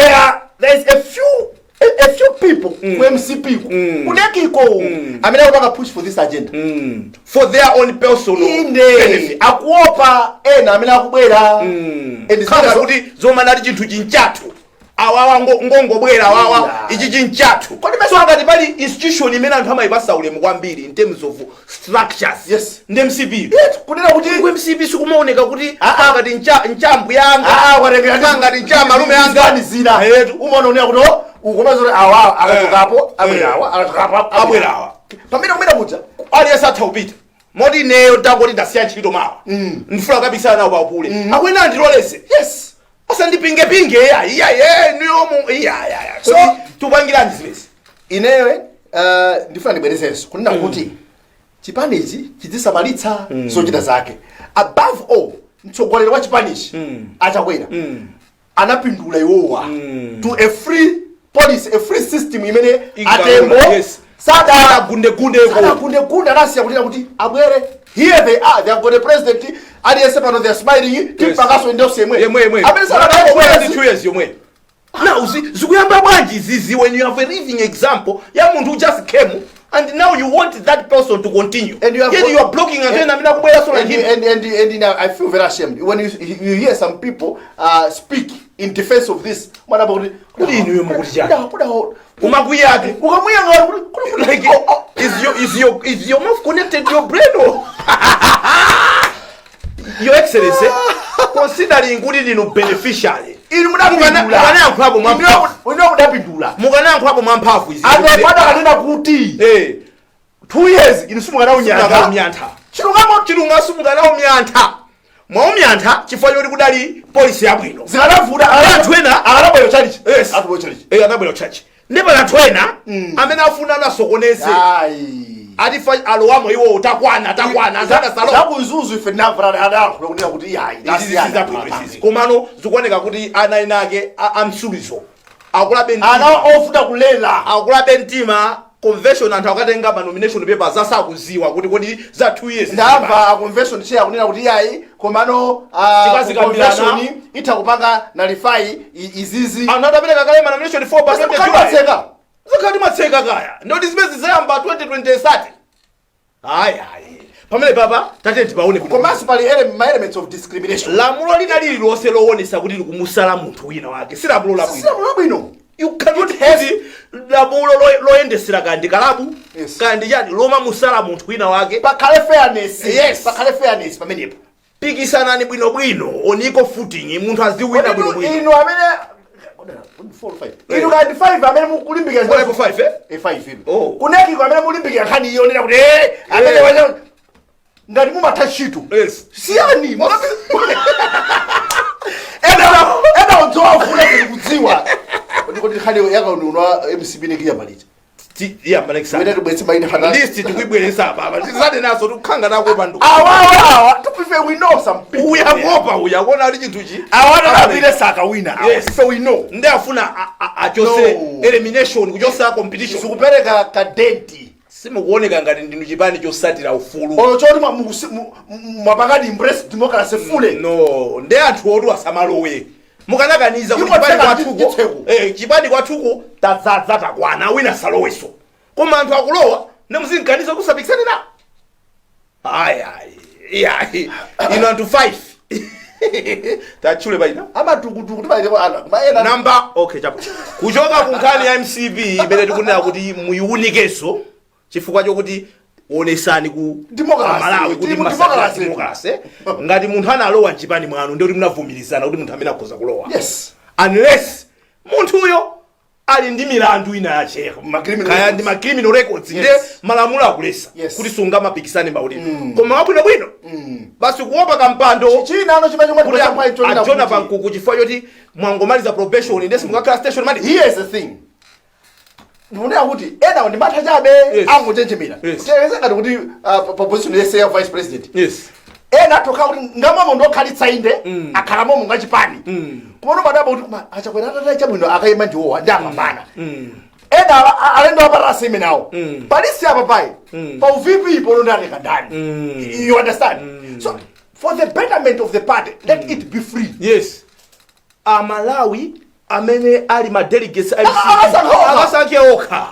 a few people ku MCP ku ku NEC ko amene akupanga push for this agenda for their own personal inde benefit. Akuopa ena amene akubwera. And Khala zimene kuti zomana ti chinthu chinchathu, awawa ngongobwera awawa. Ichi chinchathu. Kodi So ngati pali institution imene anthu amayipasa ulemu kwambiri in terms of structures, ndi MCP. Yes, kunena kuti Ku MCP sikumaoneka kuti Ah, ah. ngati nchambu yanga, Ah, watengera ngati ncha malume anga. Zina Etu. umaonera kuti oh, ukomazo awa akachokapo abwera awa, akachokapo Abwera awa. Pamene kumene kuja Aliyense atha kupita, moti ineyo ndangoti ndasiya ntchito mawa, ndifuna kukapikisana nawo paupule, akwena andilolese. Asandipingepinge, iya iya ye niyomu iya iya iya. So- So tupangirani zimezi. Ineyo ndifuna ndibwerezenso kunena kuti chipanichi chizisamalitsa zochita zake. Above all, mtsogoleri wa chipanichi Achakwera anapindula iwowa to a free policy, a free system imene Atembo sada Gundegundeko. Sadagundegunde, anasiya kunena kuti abwere. Here they are, they have got a president. Aliyense pano they are smiling, timpangaso ndio semwe Yemwe yemwe amene ndi sadabwera. 2 years yomwe. Now zikuyamba bwanji zizi when you have a living example ya munthu who just came and now you want that person to continue, And you have yet you are blocking anthu ena amene akubwera so like him. And now I feel very ashamed when you hear some people speak in defense of this. Mwana kuti Kuti inuyo mukuti chani? Kuda Umakwiyatu. Ukamuyanga kuti Like, is your mouth connected to your brain? Or Your Excellency, considering kuti ndinu beneficiary, inu mudapindula. Mukanayankhulapo mwamphamvu. Inu mudapindula. Mukanayankhulapo mwamphamvu izi. Anthu akanena kuti 2 years inu simukanaunyantha. Mnyantha. Chilungamo. Chilungamo, simukanaunyantha. Mwaumyantha chifukwa choti kudali policy yabwino. Zikanavuta. Anthu ena akanabwera chalichi. Yes. Atubwera chalichi. Eh, anabwera church, ndipo anthu ena amene afuna anasokoneze. Ayi. Atifa alowamo iwo, takwana takwana, anthu adasalowa. Zakuzuzu ife tinamvera adayankhula kunena kuti yayi. Izi sizabwino izizi, komano zikuoneka kuti ana ena ake amsulizo akulabe mtima. Ana ofuna kulela. Akulabe mtima. Convention anthu akatenga ma nomination papers asakuziwa kuti kodi za 2 years. Ndamva a convention chair kunena kuti yayi, komano Tikazikambirana. Convention itha kupanga nullify izizi. Anthu adapereka kale ma nomination 4 pa 20 July. Matseka. Zikhali matseka kaya, ndoti zimene zizayamba 2020. Ayi ayi, pamene papa tate tipaone kuti Komanso pali ma elements of discrimination. Lamulo lina lililonse lowonesa kuti likumusala munthu wina wake si lamulo labwino. Silamulo labwino. You cannot have lamulo loyendesera kandi kalabu kandi chani loma musala munthu wina wake. Pakhale fairness. Pakhale fairness pamenepo. Pikisanani bwinobwino on equal footing, munthu aziwina Inu bwinobwino. Inu amene four, five. Inu kandi 5 amene mukulimbikira. Level 5, eh? Eh, 5 inu. Oh. Ku NEC ko amene mulimbikira nkhani iyo nena kuti eh amene ngati mumatha ntchito. Siyani. Ena ena udzowafuna kuti kudziwa. Kuti nkhani yakaununa MCP nekiya palija. Iyamba next Mwene time. tibwetse maina fana. List tikuibweresa apa, tisade naso tikukhanga nakopa ndu. Awawa awa tupife, we know some people. Uyakopa, uyakuona ali chinthuchi. Awana napile saka wina. So we know. Ndi afuna achose No. elimination, kuchosa competition. Sikupereka kadenti. Simukuoneka ngati ndinu chipani chosatira ufulu. Olo choti mwapangadi embrace democracy fully. No, ndi anthu otu asamalowe. Mukanakaniza kuti Iwo chipani tseka kwathuko chitseko. Chipani kwathuko tadzadza, takwana, wina saloweso, koma anthu akulowa ndi muzinkaniza kusapikisane nawo. Ayi ayi ayi, ino anthu 5 tatchule paina. Amatukutuku timaitepo ana maena. Namba, okay, chapo kuchoka ku nkhani ya MCP imene tikunena kuti muyiwunikenso chifukwa chokuti onesani ku Democracy. Malawi kuti Tili mu masatira democracy. Democracy. Ngati munthu analowa mchipani mwanu, ndiye kuti munavomerezana kuti munthu amene akhoza kulowa, unless munthuyo Ali ndi milandu ina yache, Ma criminal kaya records. ndi ma criminal records, nde malamulo akulesa kuti sungamapikisane maulendo, koma wabwinobwino basi kuopa kampando. China ano chimene chomwe Kuti ajona pankuku chifukwa choti mwangomaliza probation, nde simungakhala station manager. Here's the thing, ndikunena kuti ena ndi matha chabe, angojenjemera. Tiyese ngati kuti pa position yese ya vice president, ena atokha kuti ngamomo ndokhalitsa, inde, akhala momo ngachipani, koma madaba kuti koma achakwera atatayi chabwino akayima ndiwowa ndi apambana. Ena alendo apatasa imenawo palisi apa pai pa u VP pono ndatenga ndani? You understand? So for the betterment of the party, let it be free. Yes, Amalawi amene ali ma delegates a Akasankhe okha. Akasankhe okha,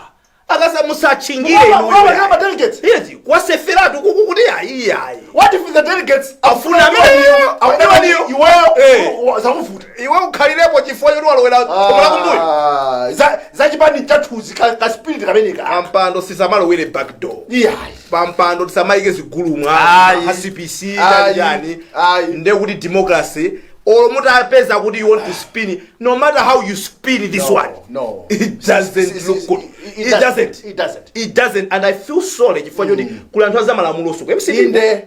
akasa musachingire. Inu ma delegates. Yes, kwaseferatu kuku kuti ayi, ayi. What if the delegates Afuna ameneyo, afuna ameneyo. iweyo zakuvuta? Iwe ukhalirepo chifukwa choti walowera khomo la kumbuyo. Ah, zachipani chathuzi ka spirit kameneka. Pampando sisamalowere back door. Iyayi. Pampando tisamayike zigulumwa Ayi. a CPC. Ayi. Chani? Ayi. Nde kuti democracy, or mutapeza kuti you want to spin, no matter how you spin this No, one, no. it doesn't look good. It It doesn't. It doesn't. It doesn't, and I feel sorry chifukwa choti kuli anthu azamalamuloso ku MCP.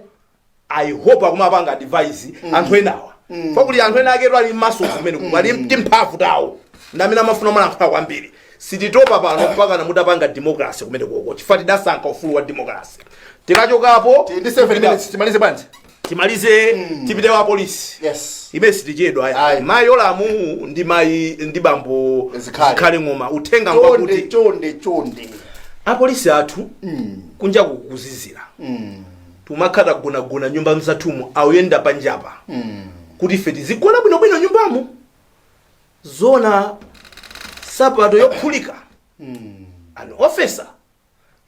I hope akumapanga advise anthu enawa, fa kuli anthu ena aketu ali maso kumene kuku, ali timphamvu tawo, ndamene amafuna malankhula kwambiri. Sititopa pano mpaka namutapanga democracy kumene koko, chifukwa tidasankha ufulu wa democracy. Tikachokapo, Ndi 7 minutes, timalize bwanji? Timalize, tipite wa polisi. Imene sitichedwa. Ayi. Aya, mayi Olamu ndi mayi ndi bambo Zikhale. Zikhale Ng'oma, uthenga Chonde, ngwakuti chonde, chonde. Apolisi athu, kunja kukuzizira, tumakhala gonagona nyumba mzathumu, awuyenda panjapa kuti ife tizigona bwinobwino nyumbamo. Zona sapato yophulika, an officer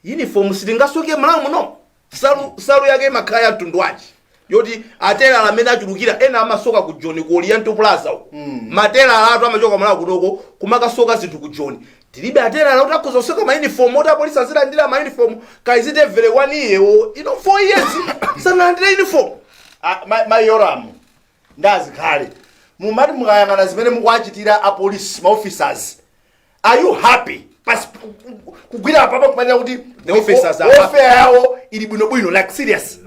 uniform sitingasoke Malawi muno. Salu, salu yake imakhala ya mtundu wanji yoti atelala amene achulukira? Ena amasoka ku John, ku Oriental Plaza uko. Matelala atu amachoka Malawi kunoko kumakasoka zinthu ku John. Tilibe atelala kuti akhoza kusoka ma uniform oti apolisi azilandira ma uniform kaizite every one year or 4 years sanalandire uniform. Ah, mayoramu ndazikhale mumati mukayang'ana zimene mukuachitira apolisi, ma officers, are you happy? Kugwira apapa kumanena kuti The officers are welfare yawo ili bwinobwino, like serious?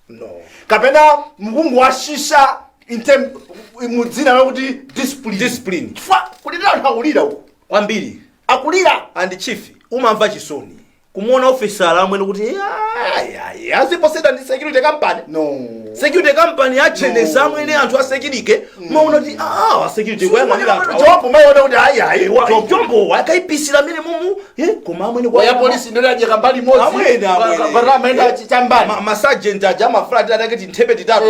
No. Kapena mukunguwashisha in term mudzina lakuti discipline? Discipline. Chifukwa kulira, anthu akulira uko. Kwambiri. Akulira. And chief, umamva chisoni kumuona ofisala amwene kuti ayi, ayi, aziposeda ndi security company. No. Security company achenesa. No. Amwene, anthu a security maona kuti ah, a security kuyang'anira anthu awa. Job maona kuti ayi, ayi. Jombo akaipisira amene mumu, koma amwene ya polisi ndio ajeka mbali imodzi. Amwene, amwene. Barama enda chambani. Masajenti aja amafulati atake tinthepe titatu.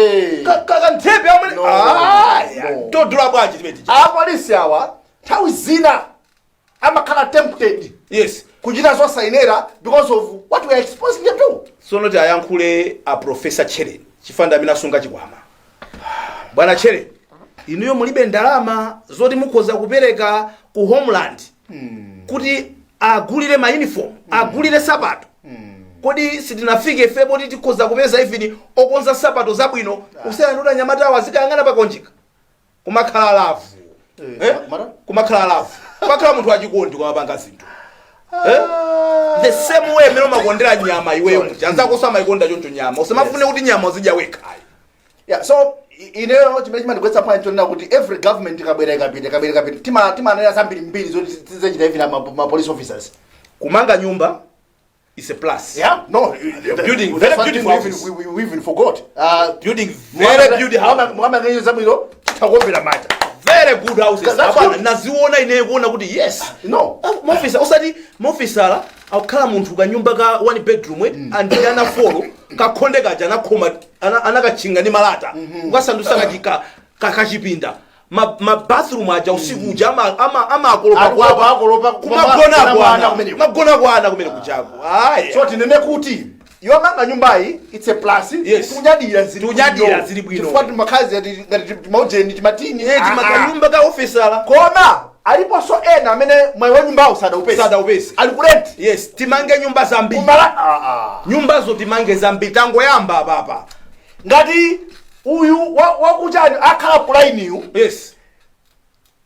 Kanthepe amwene. No, Aya, no. todula bwanji timene tija? Apolisi awa nthawi zina amakhala tempted kuchita zosayenera because of what we are exposing them to. Tsono tiayankhule a Professor Tchereni, chifanda amene asunga chikwama. Bwana Tchereni, inuyo mulibe ndalama zoti mukhoza kupereka ku Homeland kuti agulire ma uniform, agulire sapato? Kodi sitinafike ife poti tikhoza kupeza even okonza sapato zabwino, kusiyana ndi anyamatawo azikayang'ana pakonjika kumakhala love? Eh? Mara? Kumakhala love, kumakhala munthu wachikondi kumapanga zinthu, eh? The same way mmene umakondera nyama iweyo muja, anzako samayikonda choncho nyama. Usamafune kuti nyama uzidya wekha. Yeah, so ineyo chimene chimandigwetsa phani chonena kuti every government ikabwera, ikapita, ikabwera, ikapita, timanena zambiri mbiri zoti tizachita even ma police officers. Kumanga nyumba is a plus. Yeah, no. Building That's very one thing beautiful we even, houses. we even forgot. Building very beautiful house. Mukamanga zabwino, takuombera manja. Very good houses. That's Abana, good. naziona ineyo kuona kuti yes. No. Ah, maofisa, osati maofisala akukhala munthu kanyumba ka one bedroom, andili ana four, kakhonde kaja anakhoma, anakatchinga ndi malata, kukasandusa kachipinda. Ma bathroom aja usiku uja ama akolopa. Akolopa, kumagona kumagona kwana kumeneko. Magona kwana kumene kuchako, aya. So tinene kuti yomanga nyumbayi, it's a plus. Yes. Tikunyadira, zili Tikunyadira, bwino. zili bwino. Chifukwa timakhazi ngati timaujeni, timatini. Timakanyumba ka ofisala. Koma aliponso ena amene mwayi wa nyumbawo sadaupese. Sadaupese. Ali ku rent. Yes, timange nyumba zambiri. Kumala ah, ah. Nyumbazo timange zambiri, tangoyamba papa. Ngati uyu wakuchani akhala kulainiyu.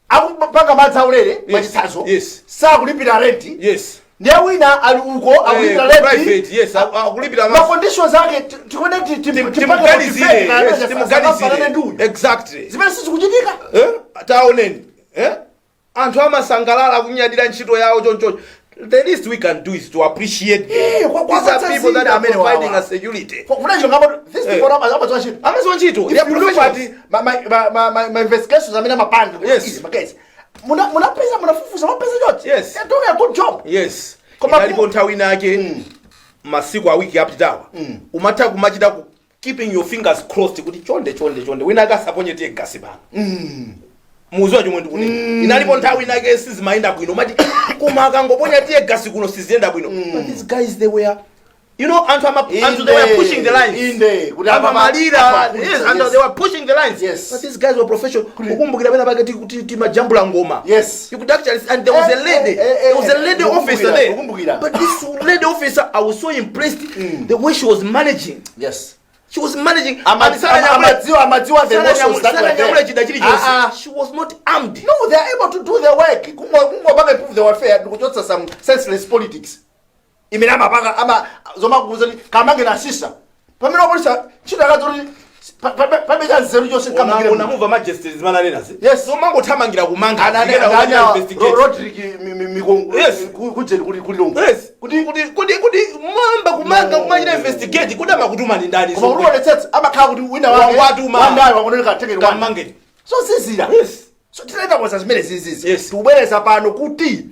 Akupanga madzi aulere, mwachitsanzo, sakulipira renti, ndiye wina ali uko akulipira renti. Private, yes, akulipira ma conditions ake tikuone timuganizire, yes, timuganizire. Ndi uyu zimene sizikuchitika. Eh? Taoneni, eh? Anthu amasangalala kunyadira ntchito yawo chonchocho. The least we can do is to appreciate them. These are people that are amene providing wawa. us security. Kuna chilungamo, these people amadziwa ntchito. Amadziwa ntchito. They If are you look at professionals. my investigations amene amapanga, magezi munapeza, munafufuza, mapeza choti they're doing a good job. Koma Inalipo nthawi inake, masiku awiki apitawa, umatha kumachita ku keeping your fingers crossed kuti chonde, chonde, chonde, wina akasaponye tear gas pano. Muziwa chomwe ndikunena. Inalipo nthawi inake sizimayenda bwino, umati koma akangoponya tear gas kuno siziyenda bwino. But these guys, they were anthu ama anthu, they were pushing the lines. Inde, kuti anthu amalira. amaphunzitsa, Yes, and they were pushing the lines. But these guys were professional. Ukumbukira pena pake timajambula ngoma. You could actually, and there was a lady, there was a lady officer there. Ukumbukira. But this lady officer, I was so impressed the way she was managing. She was managing. And Amadziwa the emotions that were sananyamule there. chida chilichonse. Ah, ah. She was not armed. No, they are able to do their work. Kungopanga improve the welfare ndikuchotsa some senseless politics imene amapanga ama zomakuuza kuti kamange nasisa pamene wapolisa ntchito yakazoti pamene cha nzeru chonse kamangire. Unamumva Majesty zimananena zi? Zomangothamangira kumanga. Anane Investigate. Rodrick Mikongo kujeni kuli kulilongo. Kuti mwamba kumanga, kumachita investigate, kuti amakutuma ndi ndani? Koma kuti uonetsetsa, amakhala kuti wina wake Watuma. wandayo wakoneka tekeni. Kamangeni. So sizira. So tinaita kwa zimene zizizi. Tikubwereza pano kuti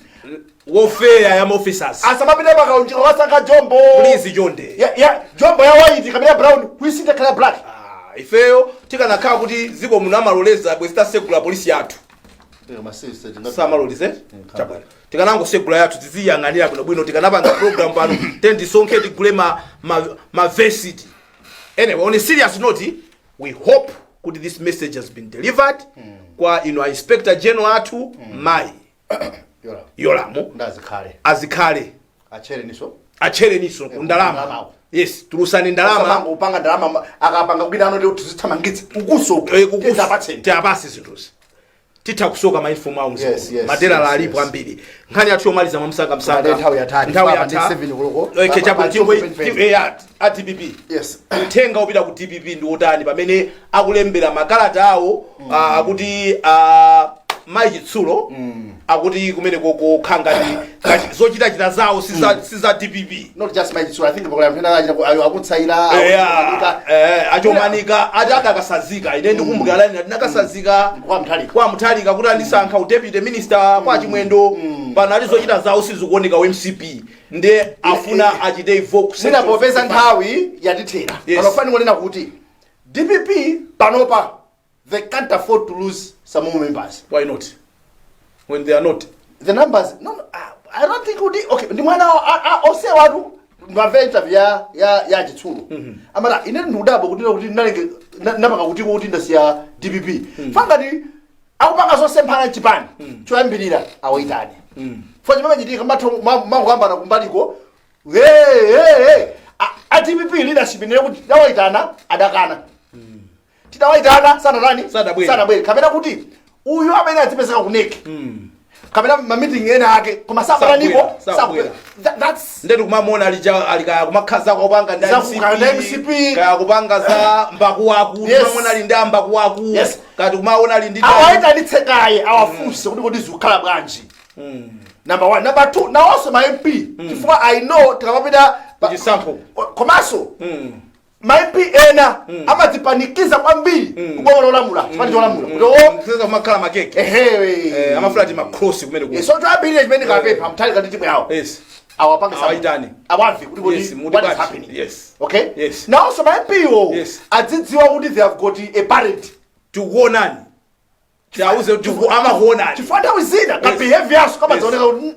welfare ya officers asamapite pakaunjika wasankha jombo. Please, chonde. Ya jombo ya white kapena brown kuisintha khala black. Ah, ifeyo tikanakhala kuti ziko muno amaloleza, bwezi tasegula polisi yathu. Samaloleze chabwino, tikanangosegula yathu, tiziyang'anira bwinobwino, tikanapanga program pano, tendisonkhe, tigule ma varsity. Anyway, on a serious note, we hope kuti this message has been delivered kwa ino a Inspector General athu, Mai Yolamu. Ndazikhale. Azikhale. Achere niso. Atchereniso ku ndalama. Ndalama. Yes, tulusani ndalama. Asamanga upanga ndalama, akapanga kwina ano ndi tizithamangitsa ukuso. Kukuso. Apatseni. Tiapase zinthuzi, titha kusoka ma uniform awo. Yes, Materala alipo ambiri. Nkhani yathu yomaliza mwamsanga msanga. Koma nthawi yatha. Nthawi Papa ndi yatha. 7 koloko. Okay, chapo a DPP, uthenga upita ku DPP ndi wotani pamene akulembera makalata awo, akuti Mayi Chitsulo akuti kumene kokha ngati zochitachita zawo si za DPP? Not just my Chitsulo, I think pakuti anthu ena achita akutsaira. Achomanika ati adakasazika. Ine ndikumbukira lani ndinakasazika kwa Mutharika. Kwa Mutharika kuti andisankha u deputy minister kwa Chimwendo. Pano ali zochita zawo sizikuoneka u MCP, ndiye afuna achite evoke. Mwina popeza nthawi yatithera, panofani kunena kuti DPP panopa they can't afford to lose some more members. Why not, when they are not The numbers, no, I don't think kuti okay ndi mwana ose watu. Ndamva interview ya Chitsulo, amati ine ndikudabwa kuti ndinalenge napanga kuti ndasiya DPP. Fangati akupanga zosemphana chipani, choyambirira awayitane fo chimene chitika mathu mangokambana kumbaliko. Hey, hey, hey. A DPP leadership inene kuti tidawayitana adakana, tidawayitana sanatani? Sadabwere. Sadabwere. Kapena kuti uyu amene adzipezeka ku NEC kapena ma meeting ena ake, koma sabataniko. Sabwera, sabwera. That's Ndetu kumamona alija alikaya kumakhaza kupanga ndi Za MCP. Kaya kupanga za mbakuwaku. Kumamona ali ndi ambakuwaku. Kati kumaona ali ndi Awayitanitse kaye, awafunse kuti kodi zikukhala bwanji, number one. Number two, nawonso ma MP, chifukwa I know tikamapita Chisankho. Komanso ma MP ena amadzipanikiza kwambiri kuboma lolamula, chipani cholamula, kuti o Sasa kumakhala makeke. Ehe. Amafuna ti ma cross kumene ku So choyambirira chimene kapepha Mutharika ndi timu yawo, awapange Awayitane. awamve kuti kodi Muti what is bwanji. happening. Okay. Nawonso ma MP wo adzidziwa kuti they have got a parent. Tikuonani, tiauze kuti amakuonani. Chifukwa nthawi zina ka behavior yaso kamadzaoneka kuti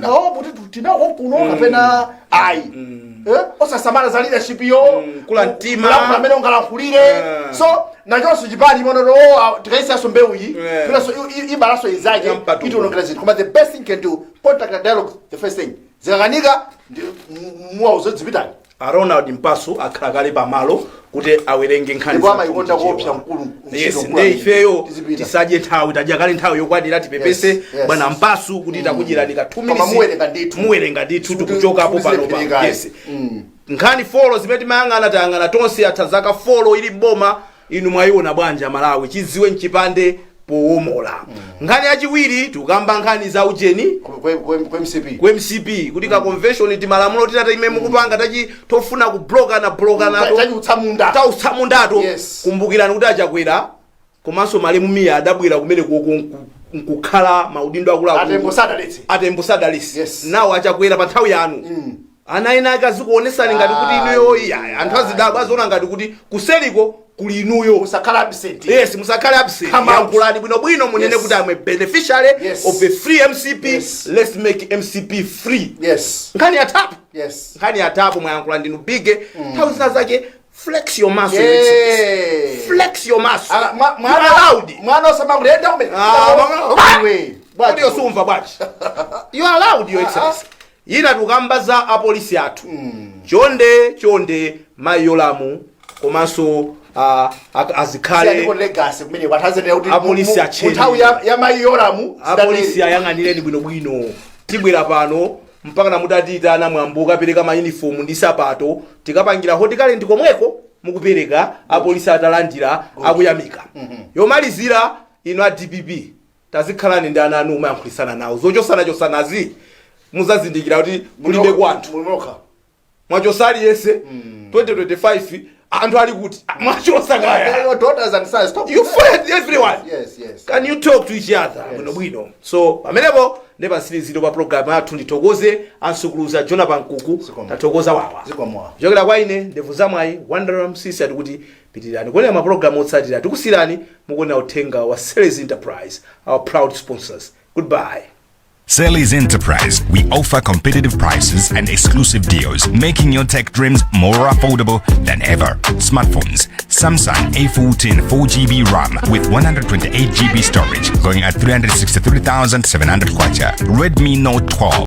awo kuti tinawo kuno kapena ayi. Osasamala za leadership yo. Kula mtima. Kulankhula amene ungalankhulire. So nachonso chipani imonoto tikaisiyaso mbewu iyi, pinaso ibalaso inzake. Yampatuko. Itionongera zinthu. Koma the best thing can do, contact and dialogue, the first thing. Zikakanika, muwauze dzipitani. A Ronald Mpasu akhala kale pamalo kuti awerenge nkhani Ndipo zathu amayikonda mchichewa. kuopsa mkulu. Yes, Mkulu nde ifeyo tizipita. tisadye nthawi, tadya kale nthawi yokwanira. Tipepese bwana Mpasu kuti takudyerani ka 2 Koma minutes. muwerenga ndithu. Muwerenga ndithu, tikuchokapo Kuti pano pa zilephereka. Yes, nkhani 4 zimene timayang'ana, tayang'ana tonse. Atha zaka 4 ili boma, inu mwayiona bwanja Malawi? Chidziwe mchipande powomola. Nkhani yachiwiri, tikukamba nkhani za ujeni Ku MCP. Ku MCP, kuti ka convention, timalamulo tinati ime mukupanga tachi tofuna kublokana blokanato. Tachiutsamunda. Tautsamundato. Kumbukirani kuti aChakwera komanso malemu Miya adabwera kumene koko nkukhala maudindo akuluakulu. Atembo sadaletse. Atembo sadalise. Nawo aChakwera pa nthawi yanu, ana ena ake azikuonesani ngati kuti inuyo iya, anthu azidabwa, aziona ngati kuti kuseliko kuli inuyo. Musakhala absent. Yes, musakhale absent. Come out. Yankhulani bwinobwino, munene kuti I'm a beneficiary of a free MCP. Let's make MCP free. Nkhani yathapo. Nkhani yathapo, mwayankhula ndinu bige. Nthawi zina zake flex your muscle, Your Excellency. Flex your muscle. Ah, You are allowed. Mwana osamakulenda kumene. Ah, Iwe. kuti yosumva bwachi, you are allowed, Your Excellency. Yina tukamba za apolisi athu. Chonde chonde, mayi Yolamu komanso azikhale Ndiko legacy kumene kwathanzenera kuti Apolisi acheni. nthawi ya mayi Yolamu. Apolisi ayang'anireni bwinobwino. Tibwera pano mpaka namutatiitana mwambo ukapereka mayunifomu ndi sapato, tikapangira Hot Current komweko mukupereka, apolisi atalandira akuyamika. Yomalizira, ino a DPP, tazikhalani ndi ana anu, umayankhulisana nawo. Zochosana-chosanazi muzazindikira kuti kulibe kwanthu. Mulimoka. Mwachosa aliyense 2025, anthu ali kuti mwachosa kaya. Your daughters and sons, stop. You fired everyone. Yes. Can you talk to each other bwinobwino? So pamenepo ndi pansiriziro pa program yathu. Ndithokoze ansukuluza Jonathan Nkuku. Zikomo. Tathokoza wawa. Zikomo. Kuchokera kwa ine ndevu zamwayi Wandera Msisi, atikuti pitirani kuonera mapulogalamu otsatira. Tikusiyirani mukuonera uthenga wa Series Enterprise, our proud sponsors. Goodbye. Sally's Enterprise. We offer competitive prices and exclusive deals, making your tech dreams more affordable than ever. Smartphones: Samsung A14 4GB RAM with 128GB storage going at 363,700 kwacha. Redmi Note 12